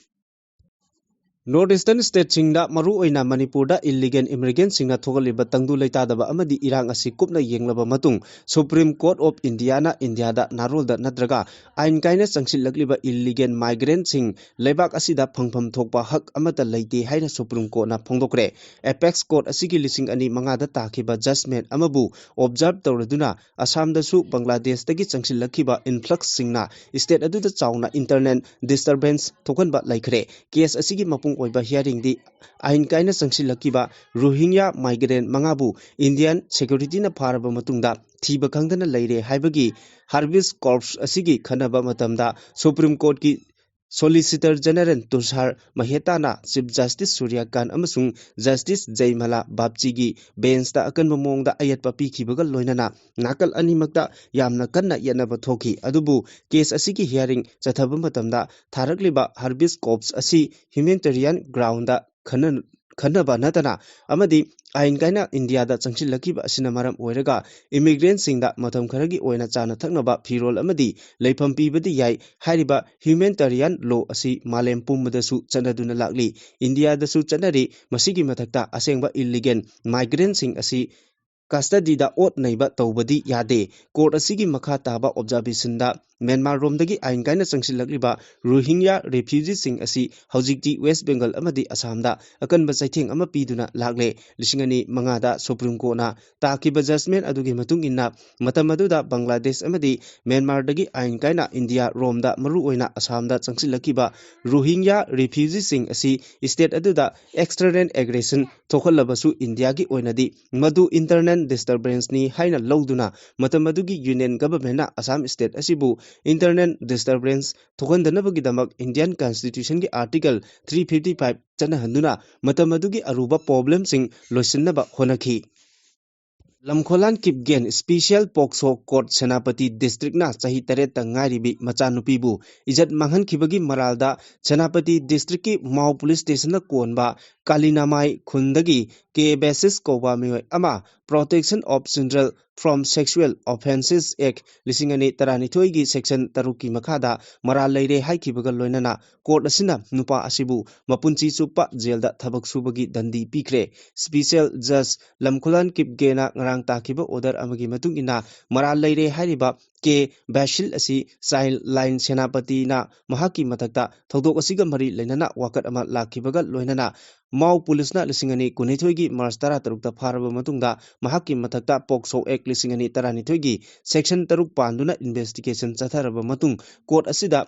North Eastern stateꯁꯤꯡꯗ, ꯃꯔꯨꯑꯣꯏꯅ ꯃꯅꯤꯄꯨꯔꯗ, illegal immigrantꯁꯤꯡꯅ ꯊꯣꯛꯍꯜꯂꯤꯕ ꯇꯪꯗꯨ ꯂꯩꯇꯥꯗꯕ ꯑꯃꯗꯤ ꯏꯔꯥꯡ ꯑꯁꯤ ꯀꯨꯞꯅ ꯌꯦꯡꯂꯕ ꯃꯇꯨꯡ, Supreme Court of Indiaꯅ ꯏꯟꯗꯤꯌꯥꯗ ꯅꯥꯔꯣꯜꯗ ꯅꯠꯇ꯭ꯔꯒ ꯑꯥꯏꯟ ꯀꯥꯏꯅ ꯆꯪꯁꯤꯜꯂꯛꯂꯤꯕ illegal migrantꯁꯤꯡ ꯂꯩꯕꯥꯛ ꯑꯁꯤꯗ ꯐꯪꯐꯝ ꯊꯣꯛꯄ ꯍꯛ ꯑꯃꯠꯇ ꯂꯩꯇꯦ ꯍꯥꯏꯅ Supreme Courtꯅ ꯐꯣꯡꯗꯣꯛꯈ꯭ꯔꯦ꯫ Apex Court ꯑꯁꯤꯒꯤ ꯂꯤꯁꯤꯡ ꯑꯅꯤ ꯃꯉꯥꯗ ꯇꯥꯈꯤꯕ judgment ꯑꯃꯕꯨ observe ꯇꯧꯔꯗꯨꯅ, ꯑꯁꯥꯝꯗꯁꯨ ꯕꯪꯒ꯭ꯂꯥꯗꯦꯁꯇꯒꯤ ꯆꯪꯁꯤꯜꯂꯛꯈꯤꯕ influxꯁꯤꯡꯅ state ꯑꯗꯨꯗ ꯆꯥꯎꯅ internal disturbance ꯊꯣꯛꯍꯟꯕ ꯂꯩꯈ꯭ꯔꯦ꯫ Case ꯑꯁꯤꯒꯤ ꯃꯄꯨꯡ ꯑꯣꯏꯕ hearingꯗꯤ ꯑꯥꯏꯟ ꯀꯥꯏꯅ ꯆꯪꯁꯤꯜꯂꯛꯈꯤꯕ ꯔꯣꯍꯤꯡꯌꯥ migrant ꯃꯉꯥꯕꯨ Indian securityꯅ ꯐꯥꯔꯕ ꯃꯇꯨꯡꯗ ꯊꯤꯕ ꯈꯪꯗꯅ ꯂꯩꯔꯦ ꯍꯥꯏꯕꯒꯤ Habeas Corpus ꯑꯁꯤꯒꯤ ꯈꯟꯅꯕ ꯃꯇꯝꯗ Supreme Courtꯀꯤ Solicitor General ꯇꯨꯁꯥꯔ ꯃꯦꯍꯇꯥꯅ Chief Justice ꯁꯨꯔ꯭ꯌꯀꯥꯟ ꯑꯃꯁꯨꯡ Justice ꯖꯩꯃꯂꯥ ꯕꯥꯞꯆꯤꯒꯤ benchꯇ ꯑꯀꯟꯕ ꯃꯑꯣꯡꯗ ꯑꯌꯦꯠꯄ ꯄꯤꯈꯤꯕꯒ ꯂꯣꯏꯅꯅ ꯅꯥꯀꯜ ꯑꯅꯤꯃꯛꯇ ꯌꯥꯝꯅ ꯀꯟꯅ ꯌꯦꯠꯅꯕ ꯊꯣꯛꯈꯤ꯫ ꯑꯗꯨꯕꯨ case ꯑꯁꯤꯒꯤ hearing ꯆꯠꯊꯕ ꯃꯇꯝꯗ ꯊꯥꯔꯛꯂꯤꯕ Habeas Corpus ꯑꯁꯤ humanitarian groundꯗ ꯈꯟꯅ-, ꯈꯟꯅꯕ ꯅꯠꯇꯅ ꯑꯃꯗꯤ ꯑꯥꯏꯟ ꯀꯥꯏꯅ ꯏꯟꯗꯤꯌꯥꯗ ꯆꯪꯁꯤꯜꯂꯛꯈꯤꯕ ꯑꯁꯤꯅ ꯃꯔꯝ ꯑꯣꯏꯔꯒ immigrantꯁꯤꯡꯗ ꯃꯇꯝ ꯈꯔꯒꯤ ꯑꯣꯏꯅ ꯆꯥꯅ ꯊꯛꯅꯕ, ꯐꯤꯔꯣꯜ ꯑꯃꯗꯤ ꯂꯩꯐꯝ ꯄꯤꯕꯗꯤ ꯌꯥꯏ꯫ ꯍꯥꯏꯔꯤꯕ humanitarian law ꯑꯁꯤ ꯃꯥꯂꯦꯝ ꯄꯨꯝꯕꯗꯁꯨ ꯆꯠꯅꯗꯨꯅ ꯂꯥꯛꯂꯤ꯫ ꯏꯟꯗꯤꯌꯥꯗꯁꯨ ꯆꯠꯅꯔꯤ꯫ ꯃꯁꯤꯒꯤ ꯃꯊꯛꯇ ꯑꯁꯦꯡꯕ illegal migrantꯁꯤꯡ ꯑꯁꯤ custodyꯗ ꯑꯣꯠ ꯅꯩꯕ ꯇꯧꯕꯗꯤ ꯌꯥꯗꯦ꯫ Court ꯑꯁꯤꯒꯤ ꯃꯈꯥ ꯇꯥꯕ observationꯗ ꯃ꯭ꯌꯥꯟꯃꯥꯔ ꯔꯣꯝꯗꯒꯤ ꯑꯥꯏꯟ ꯀꯥꯏꯅ ꯆꯪꯁꯤꯜꯂꯛꯂꯤꯕ ꯔꯣꯍꯤꯡꯌꯥ refugeeꯁꯤꯡ ꯑꯁꯤ ꯍꯧꯖꯤꯛꯇꯤ West Bengal ꯑꯃꯗꯤ ꯑꯁꯥꯝꯗ ꯑꯀꯟꯕ ꯆꯩꯊꯦꯡ ꯑꯃ ꯄꯤꯗꯨꯅ ꯂꯥꯛꯂꯦ꯫ ꯂꯤꯁꯤꯡ ꯑꯅꯤ ꯃꯉꯥꯗ Supreme Courtꯅ ꯇꯥꯈꯤꯕ judgment ꯑꯗꯨꯒꯤ ꯃꯇꯨꯡ ꯏꯟꯅ, ꯃꯇꯝ ꯑꯗꯨꯗ ꯕꯪꯒ꯭ꯂꯥꯗꯦꯁ ꯑꯃꯗꯤ ꯃ꯭ꯌꯥꯟꯃꯥꯔꯗꯒꯤ ꯑꯥꯏꯟ ꯀꯥꯏꯅ ꯏꯟꯗꯤꯌꯥ ꯔꯣꯝꯗ, ꯃꯔꯨꯑꯣꯏꯅ ꯑꯁꯥꯝꯗ ꯆꯪꯁꯤꯜꯂꯛꯈꯤꯕ ꯔꯣꯍꯤꯡꯌꯥ refugeeꯁꯤꯡ ꯑꯁꯤ state ꯑꯗꯨꯗ external aggression ꯊꯣꯛꯍꯜꯂꯕꯁꯨ, ꯏꯟꯗꯤꯌꯥꯒꯤ ꯑꯣꯏꯅꯗꯤ ꯃꯗꯨ internal disturbanceꯅꯤ ꯍꯥꯏꯅ ꯂꯧꯗꯨꯅ, ꯃꯇꯝ ꯑꯗꯨꯒꯤ Union Governmentꯅ ꯑꯁꯥꯝ state ꯑꯁꯤꯕꯨ internal disturbance ꯊꯣꯛꯍꯟꯗꯅꯕꯒꯤꯗꯃꯛ Indian Constitutionꯒꯤ Article three fifty five ꯆꯠꯅꯍꯟꯗꯨꯅ ꯃꯇꯝ ꯑꯗꯨꯒꯤ ꯑꯔꯨꯕ problemꯁꯤꯡ ꯂꯣꯏꯁꯤꯟꯅꯕ ꯍꯣꯠꯅꯈꯤ꯫ ꯂꯝꯈꯣꯂꯥꯟ Kipgen Special POCSO Court Senapati districtꯅ ꯆꯍꯤ ꯇꯔꯦꯠꯇ ꯉꯥꯏꯔꯤꯕꯤ ꯃꯆꯥꯅꯨꯄꯤꯕꯨ ꯏꯖꯠ ꯃꯥꯡꯍꯟꯈꯤꯕꯒꯤ ꯃꯔꯥꯜꯗ ꯁꯦꯅꯥꯄꯇꯤ districtꯀꯤ ꯃꯥꯎ police stationꯗ ꯀꯣꯟꯕ ꯀꯥꯂꯤꯅꯥꯃꯥꯏ ꯈꯨꯟꯗꯒꯤ ꯀꯦ ꯕꯦꯁꯤꯁ ꯀꯧꯕ ꯃꯤꯑꯣꯏ ꯑꯃ Protection of Children from Sexual Offences Act ꯂꯤꯁꯤꯡ ꯑꯅꯤ ꯇꯔꯥꯅꯤꯊꯣꯏꯒꯤ section ꯇꯔꯨꯛꯀꯤ ꯃꯈꯥꯗ ꯃꯔꯥꯜ ꯂꯩꯔꯦ ꯍꯥꯏꯈꯤꯕꯒ ꯂꯣꯏꯅꯅ court ꯑꯁꯤꯅ ꯅꯨꯄꯥ ꯑꯁꯤꯕꯨ ꯃꯄꯨꯟꯁꯤ ꯆꯨꯞꯄ ꯖꯦꯜꯗ ꯊꯕꯛ ꯁꯨꯕꯒꯤ ꯗꯟꯗꯤ ꯄꯤꯈ꯭ꯔꯦ꯫ Special Judge ꯂꯝꯈꯨꯂꯥꯟ ꯀꯤꯞꯒꯦꯅ ꯉꯔꯥꯡ ꯇꯥꯈꯤꯕ order ꯑꯃꯒꯤ ꯃꯇꯨꯡ ꯏꯟꯅ ꯃꯔꯥꯜ ꯂꯩꯔꯦ ꯍꯥꯏꯔꯤꯕ ꯀꯦ ꯕꯦꯁꯤꯜ ꯑꯁꯤ Child Line ꯁꯦꯅꯥꯄꯇꯤꯅ ꯃꯍꯥꯛꯀꯤ ꯃꯊꯛꯇ ꯊꯧꯗꯣꯛ ꯑꯁꯤꯒ ꯃꯔꯤ ꯂꯩꯅꯅ ꯋꯥꯀꯠ ꯑꯃ ꯂꯥꯛꯈꯤꯕꯒ ꯂꯣꯏꯅꯅ ꯃꯥꯎ ꯄꯨꯂꯤꯁꯅ ꯂꯤꯁꯤꯡ ꯑꯅꯤ ꯀꯨꯟꯅꯤꯊꯣꯏꯒꯤ March ꯇꯔꯥꯇꯔꯨꯛꯇ ꯐꯥꯔꯕ ꯃꯇꯨꯡꯗ ꯃꯍꯥꯛꯀꯤ ꯃꯊꯛꯇ POCSO Act ꯂꯤꯁꯤꯡ ꯑꯅꯤ ꯇꯔꯥꯅꯤꯊꯣꯏꯒꯤ section ꯇꯔꯨꯛ ꯄꯥꯟꯗꯨꯅ investigation ꯆꯠꯊꯔꯕ ꯃꯇꯨꯡ court ꯑꯁꯤꯗ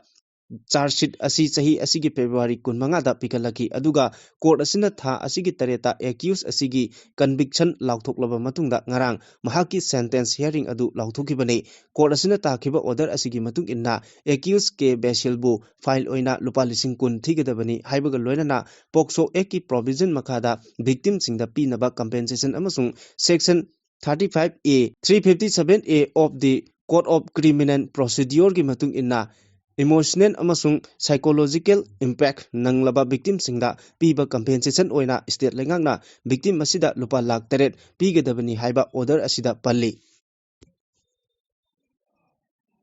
charge sheet ꯑꯁꯤ ꯆꯍꯤ ꯑꯁꯤꯒꯤ February ꯀꯨꯟꯃꯉꯥꯗ ꯄꯤꯈꯠꯂꯛꯈꯤ꯫ ꯑꯗꯨꯒ court ꯑꯁꯤꯅ ꯊꯥ ꯑꯁꯤꯒꯤ ꯇꯔꯦꯠꯇ accused ꯑꯁꯤꯒꯤ conviction ꯂꯥꯎꯊꯣꯛꯂꯕ ꯃꯇꯨꯡꯗ ꯉꯔꯥꯡ ꯃꯍꯥꯛꯀꯤ sentence hearing ꯑꯗꯨ ꯂꯥꯎꯊꯣꯛꯈꯤꯕꯅꯤ꯫ Court ꯑꯁꯤꯅ ꯇꯥꯈꯤꯕ order ꯑꯁꯤꯒꯤ ꯃꯇꯨꯡ ꯏꯟꯅ accused ꯀꯦ ꯕꯦꯁꯤꯜꯕꯨ fine ꯑꯣꯏꯅ ꯂꯨꯄꯥ ꯂꯤꯁꯤꯡ ꯀꯨꯟ ꯊꯤꯒꯗꯕꯅꯤ ꯍꯥꯏꯕꯒ ꯂꯣꯏꯅꯅ POCSO Act ꯀꯤ provision ꯃꯈꯥꯗ victim ꯁꯤꯡꯗ ꯄꯤꯅꯕ compensation ꯑꯃꯁꯨꯡ section thirty five A, three fifty seven A of the Code of Criminal Procedure ꯒꯤ ꯃꯇꯨꯡ ꯏꯟꯅ emotional ꯑꯃꯁꯨꯡ psychological impact ꯅꯪꯂꯕ victim ꯁꯤꯡꯗ ꯄꯤꯕ compensation ꯑꯣꯏꯅ state ꯂꯩꯉꯥꯛꯅ victim ꯑꯁꯤꯗ ꯂꯨꯄꯥ ꯂꯥꯈ ꯇꯔꯦꯠ ꯄꯤꯒꯗꯕꯅꯤ ꯍꯥꯏꯕ order ꯑꯁꯤꯗ ꯄꯜꯂꯤ꯫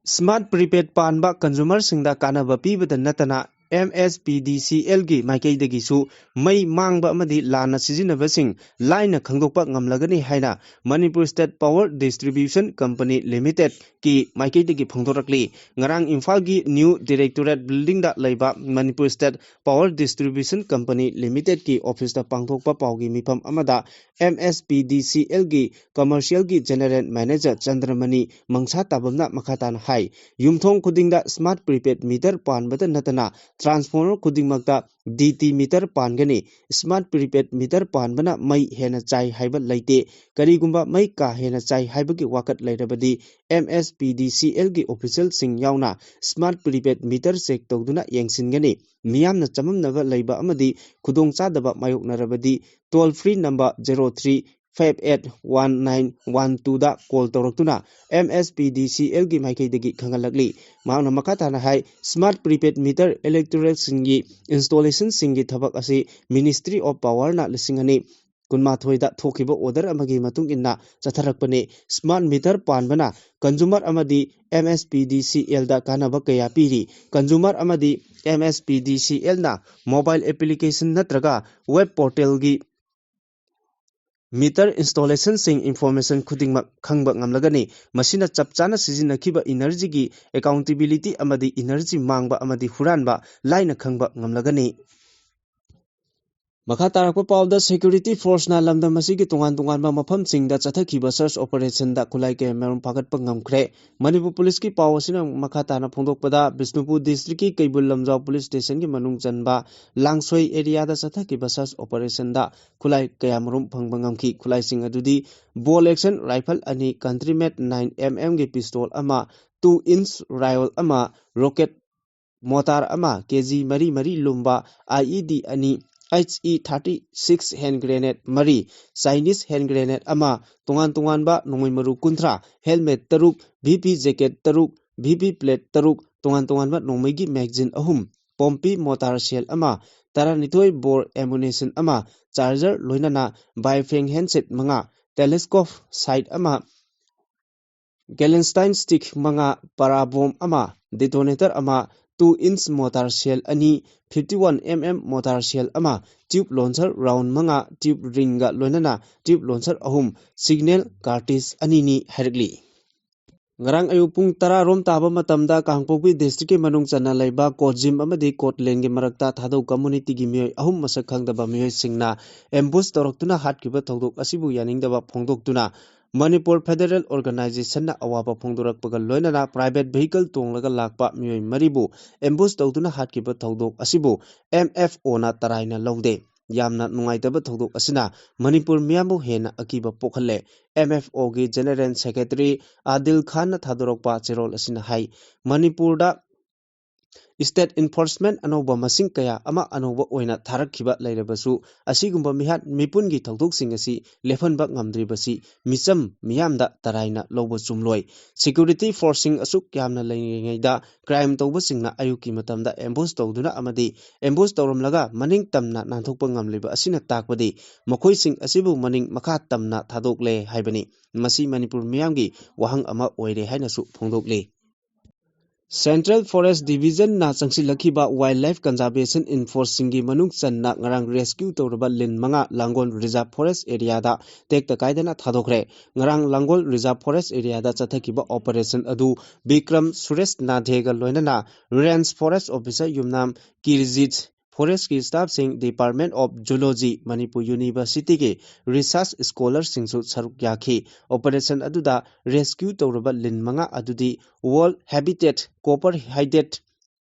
Smart prepaid ꯄꯥꯟꯕ consumer ꯁꯤꯡꯗ ꯀꯥꯟꯅꯕ ꯄꯤꯕꯗ ꯅꯠꯇꯅ, M S P D C L ꯒꯤ ꯃꯥꯏꯀꯩꯗꯒꯤꯁꯨ ꯃꯩ ꯃꯥꯡꯕ ꯑꯃꯗꯤ ꯂꯥꯟꯅ ꯁꯤꯖꯤꯟꯅꯕꯁꯤꯡ ꯂꯥꯏꯅ ꯈꯪꯗꯣꯛꯄ ꯉꯝꯂꯒꯅꯤ ꯍꯥꯏꯅ Manipur State Power Distribution Company Limited ꯀꯤ ꯃꯥꯏꯀꯩꯗꯒꯤ ꯐꯣꯡꯗꯣꯔꯛꯂꯤ꯫ ꯉꯔꯥꯡ ꯏꯝꯐꯥꯜꯒꯤ New Directorate Building ꯗ ꯂꯩꯕ Manipur State Power Distribution Company Limited ꯀꯤ office ꯇ ꯄꯥꯡꯊꯣꯛꯄ ꯄꯥꯎꯒꯤ ꯃꯤꯐꯝ ꯑꯃꯗ M S P D C L ꯒꯤ commercial ꯒꯤ general manager ꯆꯟꯗ꯭ꯔꯃꯅꯤ ꯃꯪꯁꯥ ꯇꯥꯕꯝꯅ ꯃꯈꯥ ꯇꯥꯅ ꯍꯥꯏ, ꯌꯨꯝꯊꯣꯡ ꯈꯨꯗꯤꯡꯗ smart prepaid meter ꯄꯥꯟꯕꯇ ꯅꯠꯇꯅ transformer ꯈꯨꯗꯤꯡꯃꯛꯇ D T meter ꯄꯥꯟꯒꯅꯤ꯫ Smart prepaid meter ꯄꯥꯟꯕꯅ ꯃꯩ ꯍꯦꯟꯅ ꯆꯥꯏ ꯍꯥꯏꯕ ꯂꯩꯇꯦ꯫ ꯀꯔꯤꯒꯨꯝꯕ ꯃꯩ ꯀꯥ ꯍꯦꯟꯅ ꯆꯥꯏ ꯍꯥꯏꯕꯒꯤ ꯋꯥꯀꯠ ꯂꯩꯔꯕꯗꯤ M S P D C L ꯒꯤ official ꯁꯤꯡ ꯌꯥꯎꯅ smart prepaid meter check ꯇꯧꯗꯨꯅ ꯌꯦꯡꯁꯤꯟꯒꯅꯤ꯫ ꯃꯤꯌꯥꯝꯅ ꯆꯃꯝꯅꯕ ꯂꯩꯕ ꯑꯃꯗꯤ ꯈꯨꯗꯣꯡꯆꯥꯗꯕ ꯃꯥꯌꯣꯛꯅꯔꯕꯗꯤ toll free number zero three five eight one nine one two ꯗ call ꯇꯧꯔꯛꯇꯨꯅ M S P D C L ꯒꯤ ꯃꯥꯏꯀꯩꯗꯒꯤ ꯈꯪꯍꯜꯂꯛꯂꯤ꯫ ꯃꯍꯥꯛꯅ ꯃꯈꯥ ꯇꯥꯅ ꯍꯥꯏ, smart prepaid meter electoral ꯁꯤꯡꯒꯤ installation ꯁꯤꯡꯒꯤ ꯊꯕꯛ ꯑꯁꯤ Ministry of Power ꯅ ꯂꯤꯁꯤꯡ ꯑꯅꯤ ꯀꯨꯟꯃꯥꯊꯣꯏꯗ ꯊꯣꯛꯈꯤꯕ order ꯑꯃꯒꯤ ꯃꯇꯨꯡ ꯏꯟꯅ ꯆꯠꯊꯔꯛꯄꯅꯤ꯫ Smart meter ꯄꯥꯟꯕꯅ consumer ꯑꯃꯗꯤ M S P D C L ꯗ ꯀꯥꯟꯅꯕ ꯀꯌꯥ ꯄꯤꯔꯤ꯫ Consumer ꯑꯃꯗꯤ M S P D C L ꯅ mobile application ꯅꯠꯇ꯭ꯔꯒ web portal ꯒꯤ meter installation ꯁꯤꯡ information ꯈꯨꯗꯤꯡꯃꯛ ꯈꯪꯕ ꯉꯝꯂꯒꯅꯤ꯫ ꯃꯁꯤꯅ ꯆꯞ ꯆꯥꯅ ꯁꯤꯖꯤꯟꯅꯈꯤꯕ energy ꯒꯤ accountability ꯑꯃꯗꯤ energy ꯃꯥꯡꯕ ꯑꯃꯗꯤ ꯍꯨꯔꯥꯟꯕ ꯂꯥꯏꯅ ꯈꯪꯕ ꯉꯝꯂꯒꯅꯤ꯫ ꯃꯈꯥ ꯇꯥꯔꯛꯄ ꯄꯥꯎꯗ, security force ꯅ ꯂꯝꯗꯝ ꯑꯁꯤꯒꯤ ꯇꯣꯉꯥꯟ ꯇꯣꯉꯥꯟꯕ ꯃꯐꯝꯁꯤꯡꯗ ꯆꯠꯊꯈꯤꯕ search operation ꯗ ꯈꯨꯠꯂꯥꯏ ꯀꯌꯥꯃꯔꯨꯝ ꯐꯥꯒꯠꯄ ꯉꯝꯈ꯭ꯔꯦ꯫ ꯃꯅꯤꯄꯨꯔ ꯄꯨꯂꯤꯁꯀꯤ ꯄꯥꯎ ꯑꯁꯤꯅ ꯃꯈꯥ ꯇꯥꯅ ꯐꯣꯡꯗꯣꯛꯄꯗ, ꯕꯤꯁꯅꯨꯄꯨꯔ district ꯀꯤ ꯀꯩꯕꯨꯜ ꯂꯝꯖꯥꯎ police station ꯒꯤ ꯃꯅꯨꯡ ꯆꯟꯕ ꯂꯥꯡꯁꯣꯏ area ꯗ ꯆꯠꯊꯈꯤꯕ search operation ꯗ ꯈꯨꯠꯂꯥꯏ ꯀꯌꯥꯃꯔꯨꯝ ꯐꯪꯕ ꯉꯝꯈꯤ꯫ ꯈꯨꯠꯂꯥꯏꯁꯤꯡ ꯑꯗꯨꯗꯤ bolt action rifle ꯑꯅꯤ, country made nine M M ꯒꯤ pistol ꯑꯃ, two inch rifle ꯑꯃ, rocket mortar ꯑꯃ, K G ꯃꯔꯤ ꯃꯔꯤ ꯂꯨꯝꯕ I E D ꯑꯅꯤ, H E thirty six hand grenade ꯃꯔꯤ, Chinese hand grenade ꯑꯃ, ꯇꯣꯉꯥꯟ ꯇꯣꯉꯥꯟꯕ ꯅꯣꯡꯃꯩ ꯃꯔꯨ ꯀꯨꯟꯊ꯭ꯔꯥ, helmet ꯇꯔꯨꯛ, V P jacket ꯇꯔꯨꯛ, V P plate ꯇꯔꯨꯛ, ꯇꯣꯉꯥꯟ ꯇꯣꯉꯥꯟꯕ ꯅꯣꯡꯃꯩꯒꯤ magazine ꯑꯍꯨꯝ, ꯄꯣꯝꯄꯤ mortar shell ꯑꯃ, ꯇꯔꯥꯅꯤꯊꯣꯏ bore ammunition ꯑꯃ, charger ꯂꯣꯏꯅꯅ biphrang handset ꯃꯉꯥ, telescope sight ꯑꯃ, Gallenstein stick ꯃꯉꯥ, para bomb ꯑꯃ, detonator ꯑꯃ, two inch mortar shell ꯑꯅꯤ, fifty one M M mortar shell ꯑꯃ, tube launcher round ꯃꯉꯥ, tube ring ꯒ ꯂꯣꯏꯅꯅ tube launcher ꯑꯍꯨꯝ, signal cartridge ꯑꯅꯤꯅꯤ ꯍꯥꯏꯔꯛꯂꯤ꯫ ꯉꯔꯥꯡ ꯑꯌꯨꯛ ꯄꯨꯡ ꯇꯔꯥ ꯔꯣꯝ ꯇꯥꯕ ꯃꯇꯝꯗ ꯀꯥꯡꯄꯣꯛꯄꯤ district ꯀꯤ ꯃꯅꯨꯡ ꯆꯟꯅ ꯂꯩꯕ ꯀꯣꯠꯖꯤꯝ ꯑꯃꯗꯤ ꯀꯣꯠꯂꯦꯟꯒꯤ ꯃꯔꯛꯇ ꯊꯥꯗꯧ community ꯒꯤ ꯃꯤꯑꯣꯏ ꯑꯍꯨꯝ ꯃꯁꯛ ꯈꯪꯗꯕ ꯃꯤꯑꯣꯏꯁꯤꯡꯅ ambush ꯇꯧꯔꯛꯇꯨꯅ ꯍꯥꯠꯈꯤꯕ ꯊꯧꯗꯣꯛ ꯑꯁꯤꯕꯨ ꯌꯥꯅꯤꯡꯗꯕ ꯐꯣꯡꯗꯣꯛꯇꯨꯅ ꯃꯅꯤꯄꯨꯔ Federal Organisation ꯅ ꯑꯋꯥꯕ ꯐꯣꯡꯗꯣꯔꯛꯄꯒ ꯂꯣꯏꯅꯅ private vehicle ꯇꯣꯡꯂꯒ ꯂꯥꯛꯄ ꯃꯤꯑꯣꯏ ꯃꯔꯤꯕꯨ ambush ꯇꯧꯗꯨꯅ ꯍꯥꯠꯈꯤꯕ ꯊꯧꯗꯣꯛ ꯑꯁꯤꯕꯨ M F O ꯅ ꯇꯔꯥꯏꯅ ꯂꯧꯗꯦ꯫ ꯌꯥꯝꯅ ꯅꯨꯡꯉꯥꯏꯇꯕ ꯊꯧꯗꯣꯛ ꯑꯁꯤꯅ ꯃꯅꯤꯄꯨꯔ ꯃꯤꯌꯥꯝꯕꯨ ꯍꯦꯟꯅ ꯑꯀꯤꯕ ꯄꯣꯛꯍꯜꯂꯦ꯫ M F O ꯒꯤ General Secretary ꯑꯥꯗꯤꯜ ꯈꯥꯟꯅ ꯊꯥꯗꯣꯔꯛꯄ ꯆꯦꯔꯣꯜ ꯑꯁꯤꯅ ꯍꯥꯏ, ꯃꯅꯤꯄꯨꯔꯗ state enforcement ꯑꯅꯧꯕ ꯃꯁꯤꯡ ꯀꯌꯥ ꯑꯃ ꯑꯅꯧꯕ ꯑꯣꯏꯅ ꯊꯥꯔꯛꯈꯤꯕ ꯂꯩꯔꯕꯁꯨ, ꯑꯁꯤꯒꯨꯝꯕ ꯃꯤꯍꯥꯠ ꯃꯤꯄꯨꯟꯒꯤ ꯊꯧꯗꯣꯛꯁꯤꯡ ꯑꯁꯤ ꯂꯦꯞꯍꯟꯕ ꯉꯝꯗ꯭ꯔꯤꯕꯁꯤ ꯃꯤꯆꯝ ꯃꯤꯌꯥꯝꯗ ꯇꯔꯥꯏꯅ ꯂꯧꯕ ꯆꯨꯝꯂꯣꯏ꯫ Security forceꯁꯤꯡ ꯑꯁꯨꯛ ꯌꯥꯝꯅ ꯂꯩꯔꯤꯉꯩꯗ crime ꯇꯧꯕꯁꯤꯡꯅ ꯑꯌꯨꯛꯀꯤ ꯃꯇꯝꯗ ambush ꯇꯧꯗꯨꯅ ꯑꯃꯗꯤ ambush ꯇꯧꯔꯝꯂꯒ ꯃꯅꯤꯡ ꯇꯝꯅ ꯅꯥꯟꯊꯣꯛꯄ ꯉꯝꯂꯤꯕ ꯑꯁꯤꯅ ꯇꯥꯛꯄꯗꯤ ꯃꯈꯣꯏꯁꯤꯡ ꯑꯁꯤꯕꯨ ꯃꯅꯤꯡ ꯃꯈꯥ ꯇꯝꯅ ꯊꯥꯗꯣꯛꯂꯦ ꯍꯥꯏꯕꯅꯤ꯫ ꯃꯁꯤ ꯃꯅꯤꯄꯨꯔ ꯃꯤꯌꯥꯝꯒꯤ ꯋꯥꯍꯪ ꯑꯃ ꯑꯣꯏꯔꯦ ꯍꯥꯏꯅꯁꯨ ꯐꯣꯡꯗꯣꯛꯂꯤ꯫ Central Forest Divisionꯅ ꯆꯪꯁꯤꯜꯂꯛꯈꯤꯕ Wildlife Conservation Enforceꯁꯤꯡꯒꯤ ꯃꯅꯨꯡ ꯆꯟꯅ ꯉꯔꯥꯡ rescue ꯇꯧꯔꯕ ꯂꯤꯟ ꯃꯉꯥ ꯂꯥꯡꯒꯣꯜ Reserve Forest areaꯗ ꯇꯦꯛꯇ ꯀꯥꯏꯗꯅ ꯊꯥꯗꯣꯛꯈ꯭ꯔꯦ꯫ ꯉꯔꯥꯡ ꯂꯥꯡꯒꯣꯜ Reserve Forest areaꯗ ꯆꯠꯊꯈꯤꯕ operation ꯑꯗꯨ ꯕꯤꯀ꯭ꯔꯝ ꯁꯨꯔꯦꯁ ꯅꯥꯊꯦꯒ ꯂꯣꯏꯅꯅ Range Forest Officer Yumnam ꯀꯤꯔꯖꯤꯠ, forestꯀꯤ staffꯁꯤꯡ, Department of Zoology, Manipur Universityꯒꯤ research scholarꯁꯤꯡꯁꯨ ꯁꯔꯨꯛ ꯌꯥꯈꯤ꯫ Operation ꯑꯗꯨꯗ rescue ꯇꯧꯔꯕ ꯂꯤꯟ ꯃꯉꯥ ꯑꯗꯨꯗꯤ World Habitat, Copper Headed,